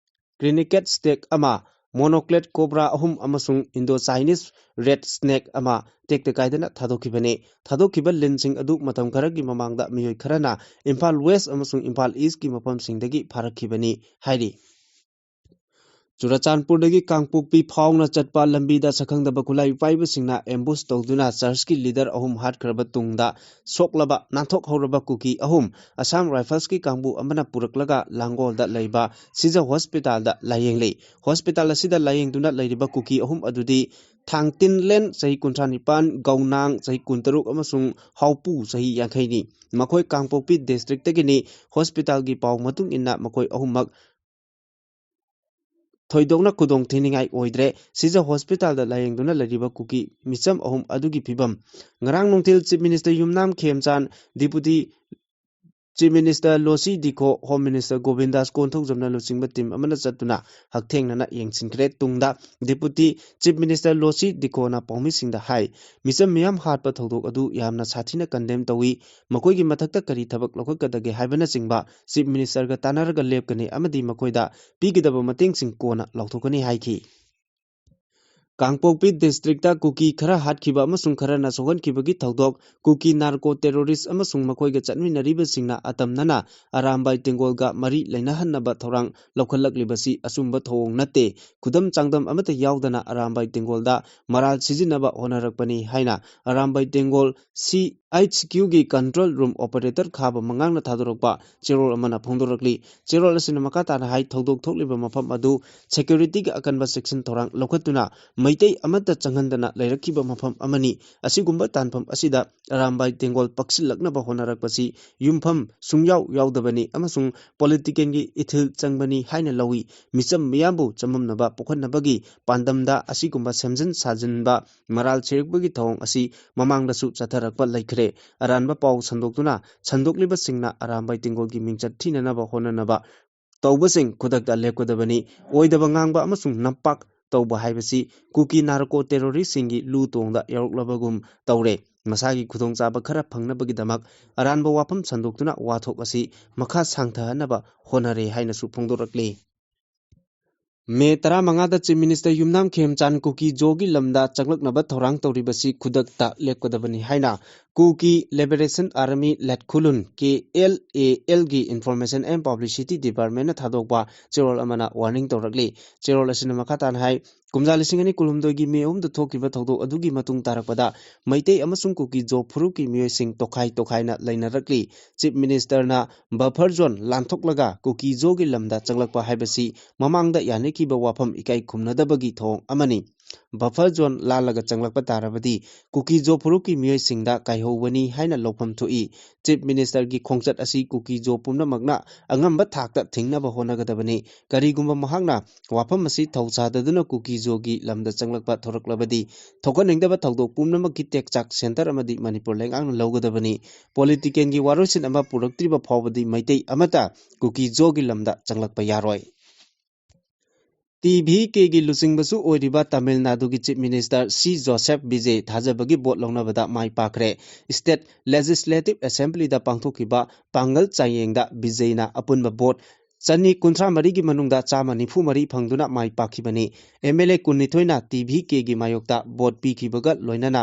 Criniate Stag ꯑꯃ, Monocled Cobra ꯑꯍꯨꯝ ꯑꯃꯁꯨꯡ Indo-Chinese Red Snake ꯑꯃ ꯇꯦꯛꯇ ꯀꯥꯏꯗꯅ ꯊꯥꯗꯣꯛꯈꯤꯕꯅꯤ꯫ ꯊꯥꯗꯣꯛꯈꯤꯕ ꯂꯤꯟꯁꯤꯡ ꯑꯗꯨ ꯃꯇꯝ ꯈꯔꯒꯤ ꯃꯃꯥꯡꯗ ꯃꯤꯑꯣꯏ ꯈꯔꯅ ꯏꯝꯐꯥꯜ West ꯑꯃꯁꯨꯡ ꯏꯝꯐꯥꯜ Eastꯀꯤ ꯃꯐꯝꯁꯤꯡꯗꯒꯤ ꯐꯥꯔꯛꯈꯤꯕꯅꯤ ꯍꯥꯏꯔꯤ꯫ ꯆꯨꯔꯆꯥꯟꯄꯨꯔꯗꯒꯤ ꯀꯥꯡꯄꯣꯛꯄꯤ ꯐꯥꯎꯅ ꯆꯠꯄ ꯂꯝꯕꯤꯗ ꯁꯛꯈꯪꯗꯕ ꯈꯨꯠꯂꯥꯏ ꯄꯥꯏꯕꯁꯤꯡꯅ ambush ꯇꯧꯗꯨꯅ churchꯀꯤ leader ꯑꯍꯨꯝ ꯍꯥꯠꯈ꯭ꯔꯕ ꯇꯨꯡꯗ ꯁꯣꯛꯂꯕ, ꯅꯥꯟꯊꯣꯛꯍꯧꯔꯕ ꯀꯨꯀꯤ ꯑꯍꯨꯝ Assam Riflesꯀꯤ ꯀꯥꯡꯕꯨ ꯑꯃꯅ ꯄꯨꯔꯛꯂꯒ ꯂꯥꯡꯒꯣꯜꯗ ꯂꯩꯕ ꯁꯤꯖ hospitalꯗ ꯂꯥꯌꯦꯡꯂꯤ꯫ Hospital ꯑꯁꯤꯗ ꯂꯥꯌꯦꯡꯗꯨꯅ ꯂꯩꯔꯤꯕ ꯀꯨꯀꯤ ꯑꯍꯨꯝ ꯑꯗꯨꯗꯤ ꯊꯥꯡꯇꯤꯟꯂꯦꯟ, ꯆꯍꯤ ꯀꯨꯟꯊ꯭ꯔꯥ ꯅꯤꯄꯥꯟ, ꯒꯧꯅꯥꯡ, ꯆꯍꯤ ꯀꯨꯟꯇꯔꯨꯛ, ꯑꯃꯁꯨꯡ ꯍꯥꯎꯄꯨ, ꯆꯍꯤ ꯌꯥꯡꯈꯩꯅꯤ꯫ ꯃꯈꯣꯏ ꯀꯥꯡꯄꯣꯛꯄꯤ districtꯇꯒꯤꯅꯤ꯫ Hospitalꯒꯤ ꯄꯥꯎ ꯃꯇꯨꯡ ꯏꯟꯅ ꯃꯈꯣꯏ ꯑꯍꯨꯝꯃꯛ ꯊꯣꯏꯗꯣꯛꯅ ꯈꯨꯗꯣꯡ ꯊꯤꯅꯤꯡꯉꯥꯏ ꯑꯣꯏꯗ꯭ꯔꯦ꯫ ꯁꯤꯖ hospitalꯗ ꯂꯥꯌꯦꯡꯗꯨꯅ ꯂꯩꯔꯤꯕ ꯀꯨꯀꯤ ꯃꯤꯆꯝ ꯑꯍꯨꯝ ꯑꯗꯨꯒꯤ ꯐꯤꯕꯝ꯫ ꯉꯔꯥꯡ ꯅꯨꯡꯊꯤꯜ Chief Minister ꯌꯨꯝꯅꯥꯝ ꯈꯦꯝꯆꯥꯟ, Deputy Chief Minister ꯂꯣꯁꯤ ꯗꯤꯈꯣ, Home Minister ꯒꯣꯕꯤꯟꯗꯥꯁ ꯀꯣꯟꯊꯧꯖꯝꯅ ꯂꯨꯆꯤꯡꯕ team ꯑꯃꯅ ꯆꯠꯇꯨꯅ ꯍꯛꯊꯦꯡꯅꯅ ꯌꯦꯡꯁꯤꯟꯈ꯭ꯔꯦ꯫ ꯇꯨꯡꯗ Deputy Chief Minister ꯂꯣꯁꯤ ꯗꯤꯈꯣꯅ ꯄꯥꯎꯃꯤꯁꯤꯡꯗ ꯍꯥꯏ, ꯃꯤꯆꯝ ꯃꯤꯌꯥꯝ ꯍꯥꯠꯄ ꯊꯧꯗꯣꯛ ꯑꯗꯨ ꯌꯥꯝꯅ ꯁꯥꯊꯤꯅ condemn ꯇꯧꯏ꯫ ꯃꯈꯣꯏꯒꯤ ꯃꯊꯛꯇ ꯀꯔꯤ ꯊꯕꯛ ꯂꯧꯈꯠꯀꯗꯒꯦ ꯍꯥꯏꯕꯅꯆꯤꯡꯕ Chief Ministerꯒ ꯇꯥꯟꯅꯔꯒ ꯂꯦꯞꯀꯅꯤ ꯑꯃꯗꯤ ꯃꯈꯣꯏꯗ ꯄꯤꯒꯗꯕ ꯃꯇꯦꯡꯁꯤꯡ ꯀꯣꯟꯅ ꯂꯥꯎꯊꯣꯛꯀꯅꯤ ꯍꯥꯏꯈꯤ꯫ ꯀꯥꯡꯄꯣꯛꯄꯤ ꯗꯤꯁꯇ꯭ꯔꯤꯛꯇ ꯀꯨꯀꯤ ꯈꯔ ꯍꯥꯠꯈꯤꯕ ꯑꯃꯁꯨꯡ ꯈꯔꯅ ꯁꯣꯛꯍꯟꯈꯤꯕꯒꯤ ꯊꯧꯗꯣꯛ, ꯀꯨꯀꯤ ꯅꯥꯔꯀꯣ ꯇꯦꯔꯣꯔꯤꯁ ꯑꯃꯁꯨꯡ ꯃꯈꯣꯏꯒ ꯆꯠꯃꯤꯟꯅꯔꯤꯕꯁꯤꯡꯅ ꯑꯇꯝꯅꯅ ꯑꯔꯥꯝꯕꯥꯏ ꯇꯦꯡꯒꯣꯜꯒ ꯃꯔꯤ ꯂꯩꯅꯍꯟꯅꯕ ꯊꯧꯔꯥꯡ ꯂꯧꯈꯠꯂꯛꯂꯤꯕꯁꯤ ꯑꯆꯨꯝꯕ ꯊꯧꯑꯣꯡ ꯅꯠꯇꯦ꯫ ꯈꯨꯗꯝ ꯆꯥꯡꯗꯝ ꯑꯃꯠꯇ ꯌꯥꯎꯗꯅ ꯑꯔꯥꯝꯕꯥꯏ ꯇꯦꯡꯒꯣꯜꯗ ꯃꯔꯥꯜ ꯁꯤꯖꯤꯟꯅꯕ ꯍꯣꯠꯅꯔꯛꯄꯅꯤ ꯍꯥꯏꯅ ꯑꯔꯥꯝꯕꯥꯏ ꯇꯦꯡꯒꯣꯜ ꯁꯤ ꯑꯩꯆ ꯀ꯭ꯌꯨꯒꯤ ꯀꯟꯇ꯭ꯔꯣꯜ ꯔꯨꯝ ꯑꯣꯄꯔꯦꯇꯔ ꯈꯥꯕ ꯃꯉꯥꯡꯅ ꯊꯥꯗꯣꯔꯛꯄ ꯆꯦꯔꯣꯜ ꯑꯃꯅ ꯐꯣꯡꯗꯣꯔꯛꯂꯤ꯫ ꯆꯦꯔꯣꯜ ꯑꯁꯤꯅ ꯃꯈꯥ ꯇꯥꯅ ꯍꯥꯏ, ꯊꯧꯗꯣꯛ ꯊꯣꯛꯂꯤꯕ ꯃꯐꯝ ꯑꯗꯨ ꯁꯦꯀ꯭ꯌꯨꯔꯤꯇꯤꯒꯤ ꯑꯀꯟꯕ ꯆꯦꯛꯁꯤꯟ ꯊꯧꯔꯥꯡ ꯂꯧꯈꯠꯇꯨꯅ ꯃꯩꯇꯩ ꯑꯃꯠꯇ ꯆꯪꯍꯟꯗꯅ ꯂꯩꯔꯛꯈꯤꯕ ꯃꯐꯝ ꯑꯃꯅꯤ꯫ ꯑꯁꯤꯒꯨꯝꯕ ꯇꯥꯟꯐꯝ ꯑꯁꯤꯗ ꯑꯔꯥꯝꯕꯥꯏ ꯇꯦꯡꯒꯣꯜ ꯄꯛꯁꯤꯜꯂꯛꯅꯕ ꯍꯣꯠꯅꯔꯛꯄꯁꯤ ꯌꯨꯝꯐꯝ ꯁꯨꯡꯌꯥꯎ ꯌꯥꯎꯗꯕꯅꯤ ꯑꯃꯁꯨꯡ ꯄꯣꯂꯤꯇꯤꯀꯦꯜꯒꯤ ꯏꯊꯤꯜ ꯆꯪꯕꯅꯤ ꯍꯥꯏꯅ ꯂꯧꯏ꯫ ꯃꯤꯆꯝ ꯃꯤꯌꯥꯝꯕꯨ ꯆꯃꯝꯅꯕ ꯄꯣꯛꯍꯟꯅꯕꯒꯤ ꯄꯥꯟꯗꯝꯗ ꯑꯁꯤꯒꯨꯝꯕ ꯁꯦꯝꯖꯤꯟ ꯁꯥꯖꯤꯟꯕ ꯃꯔꯥꯜ ꯁꯤꯔꯛꯄꯒꯤ ꯊꯧꯑꯣꯡ ꯑꯁꯤ ꯃꯃꯥꯡꯗꯁꯨ ꯆꯠꯊꯔꯛꯄ ꯂꯩꯈ꯭ꯔꯦ꯫ ꯑꯔꯥꯟꯕ ꯄꯥꯎ ꯁꯟꯗꯣꯛꯇꯨꯅ ꯁꯟꯗꯣꯛꯂꯤꯕꯁꯤꯡꯅ ꯑꯔꯥꯝꯕꯥꯏ ꯇꯦꯡꯒꯣꯜꯒꯤ ꯃꯤꯡꯆꯠ ꯊꯤꯅꯅꯕ ꯍꯣꯠꯅꯅꯕ ꯇꯧꯕꯁꯤꯡ ꯈꯨꯗꯛꯇ ꯂꯦꯞꯀꯗꯕꯅꯤ꯫ ꯑꯣꯏꯗꯕ ꯉꯥꯡꯕ ꯑꯃꯁꯨꯡ ꯅꯝꯄꯥꯛ ꯇꯧꯕ ꯍꯥꯏꯕꯁꯤ ꯀꯨꯀꯤ ꯅꯥꯔꯀꯣ ꯇꯦꯔꯣꯔꯤꯁꯁꯤꯡꯒꯤ ꯂꯨ ꯇꯣꯡꯗ ꯌꯥꯎꯔꯛꯂꯕꯒꯨꯝ ꯇꯧꯔꯦ꯫ ꯃꯁꯥꯒꯤ ꯈꯨꯗꯣꯡꯆꯥꯕ ꯈꯔ ꯐꯪꯅꯕꯒꯤꯗꯃꯛ ꯑꯔꯥꯟꯕ ꯋꯥꯐꯝ ꯁꯟꯗꯣꯛꯇꯨꯅ ꯋꯥꯊꯣꯛ ꯑꯁꯤ ꯃꯈꯥ ꯁꯥꯡꯊꯍꯟꯅꯕ ꯍꯣꯠꯅꯔꯦ ꯍꯥꯏꯅꯁꯨ ꯐꯣꯡꯗꯣꯔꯛꯂꯤ꯫ ꯃꯦ ꯇꯔꯥꯃꯉꯥꯗ ꯆꯤꯐ ꯃꯤꯅꯤꯁꯇꯔ ꯌꯨꯝꯅꯥꯝ ꯈꯦꯝꯆꯥꯟ ꯀꯨꯀꯤ ꯖꯣꯒꯤ ꯂꯝꯗ ꯆꯪꯂꯛꯅꯕ ꯊꯧꯔꯥꯡ ꯇꯧꯔꯤꯕꯁꯤ ꯈꯨꯗꯛꯇ ꯂꯦꯞꯀꯗꯕꯅꯤ ꯍꯥꯏꯅ ꯀꯨꯀꯤ ꯂꯤꯕꯔꯦꯁꯟ ꯑꯥꯔꯃꯤ ꯂꯦꯠꯈꯨꯂꯨꯟ, ꯀꯦ ꯑꯦꯜ ꯑꯦ ꯑꯦꯜꯒꯤ ꯏꯟꯐꯣꯔꯃꯦꯁꯟ ꯑꯦꯟ ꯄꯕ꯭ꯂꯤꯁꯤꯇꯤ ꯗꯤꯄꯥꯔꯠꯃꯦꯟꯅ ꯊꯥꯗꯣꯛꯄ ꯆꯦꯔꯣꯜ ꯑꯃꯅ ꯋꯥꯔꯅꯤꯡ ꯇꯧꯔꯛꯂꯤ꯫ ꯆꯦꯔꯣꯜ ꯑꯁꯤꯅ ꯃꯈꯥ ꯇꯥꯅ ꯍꯥꯏ, ꯀꯨꯝꯖꯥ ꯂꯤꯁꯤꯡ ꯑꯅꯤ ꯀꯨꯟꯍꯨꯝꯗꯣꯏꯒꯤ ꯃꯦ ꯑꯍꯨꯝꯗ ꯊꯣꯛꯈꯤꯕ ꯊꯧꯗꯣꯛ ꯑꯗꯨꯒꯤ ꯃꯇꯨꯡ ꯇꯥꯔꯛꯄꯗ ꯃꯩꯇꯩ ꯑꯃꯁꯨꯡ ꯀꯨꯀꯤ ꯖꯣ ꯐꯨꯔꯨꯞꯀꯤ ꯃꯤꯑꯣꯏꯁꯤꯡ ꯇꯣꯈꯥꯏ ꯇꯣꯈꯥꯏꯅ ꯂꯩꯅꯔꯛꯂꯤ꯫ ꯆꯤꯐ ꯃꯤꯅꯤꯁꯇꯔꯅ ꯕꯐꯔ ꯖꯣꯟ ꯂꯥꯟꯊꯣꯛꯂꯒ ꯀꯨꯀꯤ ꯖꯣꯒꯤ ꯂꯝꯗ ꯆꯪꯂꯛꯄ ꯍꯥꯏꯕꯁꯤ ꯃꯃꯥꯡꯗ ꯌꯥꯅꯈꯤꯕ ꯋꯥꯐꯝ ꯏꯀꯥꯏ ꯈꯨꯝꯅꯗꯕꯒꯤ ꯊꯧꯑꯣꯡ ꯑꯃꯅꯤ꯫ ꯕꯐꯔ ꯖꯣꯟ ꯂꯥꯜꯂꯒ ꯆꯪꯂꯛꯄ ꯇꯥꯔꯕꯗꯤ ꯀꯨꯀꯤ ꯖꯣ ꯐꯨꯔꯨꯞꯀꯤ ꯃꯤꯑꯣꯏꯁꯤꯡꯗ ꯀꯥꯏꯍꯧꯕꯅꯤ ꯍꯥꯏꯅ ꯂꯧꯐꯝ ꯊꯣꯛꯏ꯫ ꯆꯤꯐ ꯃꯤꯅꯤꯁꯇꯔꯒꯤ ꯈꯣꯡꯆꯠ ꯑꯁꯤ ꯀꯨꯀꯤ ꯖꯣ ꯄꯨꯝꯅꯃꯛꯅ ꯑꯉꯝꯕ ꯊꯥꯛꯇ ꯊꯤꯡꯅꯕ ꯍꯣꯠꯅꯒꯗꯕꯅꯤ꯫ ꯀꯔꯤꯒꯨꯝꯕ ꯃꯍꯥꯛꯅ ꯋꯥꯐꯝ ꯑꯁꯤ ꯊꯧꯁꯥꯗꯗꯨꯅ ꯀꯨꯀꯤ ꯖꯣꯒꯤ ꯂꯝꯗ ꯆꯪꯂꯛꯄ ꯊꯣꯔꯛꯂꯕꯗꯤ ꯊꯣꯛꯍꯟꯅꯤꯡꯗꯕ ꯊꯧꯗꯣꯛ ꯄꯨꯝꯅꯃꯛꯀꯤ ꯇꯦꯛꯆꯥꯛ ꯁꯦꯟꯇꯔ ꯑꯃꯗꯤ ꯃꯅꯤꯄꯨꯔ ꯂꯩꯉꯥꯛꯅ ꯂꯧꯒꯗꯕꯅꯤ꯫ ꯄꯣꯂꯤꯇꯤꯀꯦꯜꯒꯤ ꯋꯥꯔꯣꯏꯁꯤꯟ ꯑꯃ ꯄꯨꯔꯛꯇ꯭ꯔꯤꯕ ꯐꯥꯎꯕꯗꯤ ꯃꯩꯇꯩ ꯑꯃꯠꯇ ꯀꯨꯀꯤ ꯖꯣꯒꯤ ꯂꯝꯗ ꯆꯪꯂꯛꯄ ꯌꯥꯔꯣꯏ꯫ ꯇꯤ ꯚꯤ ꯀꯦꯒꯤ ꯂꯨꯆꯤꯡꯕꯁꯨ ꯑꯣꯏꯔꯤꯕ ꯇꯥꯃꯤꯜ ꯅꯥꯗꯨꯒꯤ ꯆꯤꯐ ꯃꯤꯅꯤꯁꯇꯔ ꯁꯤ ꯖꯣꯁꯦꯐ ꯕꯤꯖꯦ ꯊꯥꯖꯕꯒꯤ ꯚꯣꯠ ꯂꯧꯅꯕꯗ ꯃꯥꯏ ꯄꯥꯛꯈ꯭ꯔꯦ꯫ ꯁ꯭ꯇꯦꯠ ꯂꯦꯖꯤꯁꯂꯦꯇꯤꯚ ꯑꯦꯁꯦꯝꯕ꯭ꯂꯤꯗ ꯄꯥꯡꯊꯣꯛꯈꯤꯕ ꯄꯥꯡꯒꯜ ꯆꯥꯡꯌꯦꯡꯗ ꯕꯤꯖꯦꯅ ꯑꯄꯨꯟꯕ ꯚꯣꯠ ꯆꯅꯤ ꯀꯨꯟꯊ꯭ꯔꯥ ꯃꯔꯤꯒꯤ ꯃꯅꯨꯡꯗ ꯆꯥꯝꯃ ꯅꯤꯐꯨ ꯃꯔꯤ ꯐꯪꯗꯨꯅ ꯃꯥꯏ ꯄꯥꯛꯈꯤꯕꯅꯤ꯫ ꯑꯦꯝ ꯑꯦꯜ ꯑꯦ ꯀꯨꯟꯅꯤꯊꯣꯏꯅ ꯇꯤ ꯚꯤ ꯀꯦꯒꯤ ꯃꯥꯌꯣꯛꯇ ꯚꯣꯠ ꯄꯤꯈꯤꯕꯒ ꯂꯣꯏꯅꯅ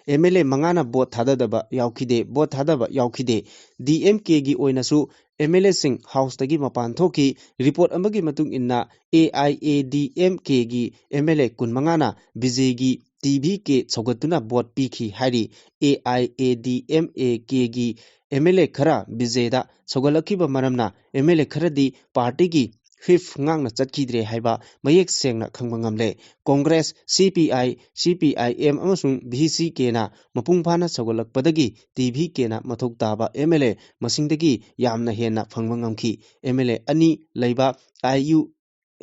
ꯑꯦꯝ ꯑꯦꯜ ꯑꯦ ꯃꯉꯥꯅ ꯚꯣꯠ ꯊꯥꯗꯗꯕ ꯌꯥꯎꯈꯤꯗꯦ, ꯚꯣꯠ ꯊꯥꯗꯕ ꯌꯥꯎꯈꯤꯗꯦ꯫ ꯗꯤ ꯑꯦꯝ ꯀꯦꯒꯤ ꯑꯣꯏꯅꯁꯨ ꯑꯦꯝ ꯑꯦꯜ ꯑꯦꯁꯤꯡ ꯍꯥꯎꯁꯇꯒꯤ ꯃꯄꯥꯟ ꯊꯣꯛꯈꯤ꯫ ꯔꯤꯄꯣꯔꯠ ꯑꯃꯒꯤ ꯃꯇꯨꯡ ꯏꯟꯅ, A I A D M ꯀꯦꯒꯤ ꯑꯦꯝ ꯑꯦꯜ ꯑꯦ ꯀꯨꯟꯃꯉꯥꯅ ꯕꯤꯖꯦꯒꯤ ꯇꯤ ꯚꯤ ꯀꯦ ꯁꯧꯒꯠꯇꯨꯅ ꯚꯣꯠ ꯄꯤꯈꯤ ꯍꯥꯏꯔꯤ꯫ A I A D M A ꯀꯦꯒꯤ ꯑꯦꯝ ꯑꯦꯜ ꯑꯦ ꯈꯔ ꯕꯤꯖꯦꯗ ꯁꯧꯒꯠꯂꯛꯈꯤꯕ ꯃꯔꯝꯅ ꯑꯦꯝ ꯑꯦꯜ ꯑꯦ ꯈꯔꯗꯤ ꯄꯥꯔꯇꯤꯒꯤ ꯍ꯭ꯋꯤꯞ ꯉꯥꯛꯅ ꯆꯠꯈꯤꯗ꯭ꯔꯦ ꯍꯥꯏꯕ ꯃꯌꯦꯛ ꯁꯦꯡꯅ ꯈꯪꯕ ꯉꯝꯂꯦ꯫ ꯀꯣꯡꯒ꯭ꯔꯦꯁ, ꯁꯤ ꯄꯤ ꯑꯥꯏ, ꯁꯤ ꯄꯤ ꯑꯥꯏ ꯑꯦꯝ ꯑꯃꯁꯨꯡ ꯚꯤ ꯁꯤ ꯀꯦꯅ ꯃꯄꯨꯡ ꯐꯥꯅ ꯁꯧꯒꯠꯂꯛꯄꯗꯒꯤ ꯇꯤ ꯚꯤ ꯀꯦꯅ ꯃꯊꯧ ꯇꯥꯕ ꯑꯦꯝ ꯑꯦꯜ ꯑꯦ ꯃꯁꯤꯡꯗꯒꯤ ꯌꯥꯝꯅ ꯍꯦꯟꯅ ꯐꯪꯕ ꯉꯝꯈꯤ꯫ ꯑꯦꯝ ꯑꯦꯜ ꯑꯦ ꯑꯅꯤ ꯂꯩꯕ ꯑꯥꯏ ꯌꯨ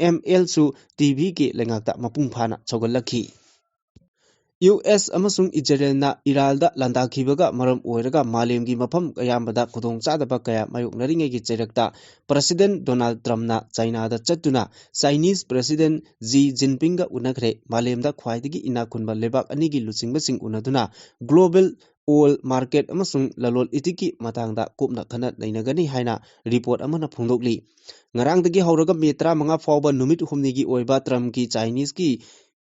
ꯑꯦꯝ ꯑꯦꯜꯁꯨ ꯇꯤ ꯚꯤ ꯀꯦ ꯂꯩꯉꯥꯛꯇ ꯃꯄꯨꯡ ꯐꯥꯅ ꯁꯧꯒꯠꯂꯛꯈꯤ꯫ ꯌꯨ ꯑꯦꯁ ꯑꯃꯁꯨꯡ ꯏꯖꯔꯦꯜꯅ ꯏꯔꯥꯜꯗ ꯂꯥꯟꯗꯥꯈꯤꯕꯒ ꯃꯔꯝ ꯑꯣꯏꯔꯒ ꯃꯥꯂꯦꯝꯒꯤ ꯃꯐꯝ ꯑꯌꯥꯝꯕꯗ ꯈꯨꯗꯣꯡꯆꯥꯗꯕ ꯀꯌꯥ ꯃꯥꯌꯣꯛꯅꯔꯤꯉꯩꯒꯤ ꯆꯩꯔꯛꯇ ꯄ꯭ꯔꯁꯤꯗꯦꯟ ꯗꯣꯅꯥꯜꯗ ꯇ꯭ꯔꯝꯞꯅ ꯆꯥꯏꯅꯥꯗ ꯆꯠꯇꯨꯅ ꯆꯥꯏꯅꯤꯁ ꯄ꯭ꯔꯁꯤꯗꯦꯟ ꯖꯤ ꯖꯤꯟꯄꯤꯡꯒ ꯎꯅꯈ꯭ꯔꯦ꯫ ꯃꯥꯂꯦꯝꯗ ꯈ꯭ꯋꯥꯏꯗꯒꯤ ꯏꯅꯥꯛ ꯈꯨꯟꯕ ꯂꯩꯕꯥꯛ ꯑꯅꯤꯒꯤ ꯂꯨꯆꯤꯡꯕꯁꯤꯡ ꯎꯅꯗꯨꯅ ꯒ꯭ꯂꯣꯕꯦꯜ ꯑꯣꯏꯜ ꯃꯥꯔꯀꯦꯠ ꯑꯃꯁꯨꯡ ꯂꯂꯣꯟ ꯏꯇꯤꯛꯀꯤ ꯃꯇꯥꯡꯗ ꯀꯨꯞꯅ ꯈꯟꯅ ꯅꯩꯅꯒꯅꯤ ꯍꯥꯏꯅ ꯔꯤꯄꯣꯔꯠ ꯑꯃꯅ ꯐꯣꯡꯗꯣꯛꯂꯤ꯫ ꯉꯔꯥꯡꯗꯒꯤ ꯍꯧꯔꯒ ꯃꯦ ꯇꯔꯥꯃꯉꯥ ꯐꯥꯎꯕ ꯅꯨꯃꯤꯠ ꯍꯨꯝꯅꯤꯒꯤ ꯑꯣꯏꯕ ꯇ꯭ꯔꯝꯞꯀꯤ ꯆꯥꯏꯅꯤꯁꯀꯤ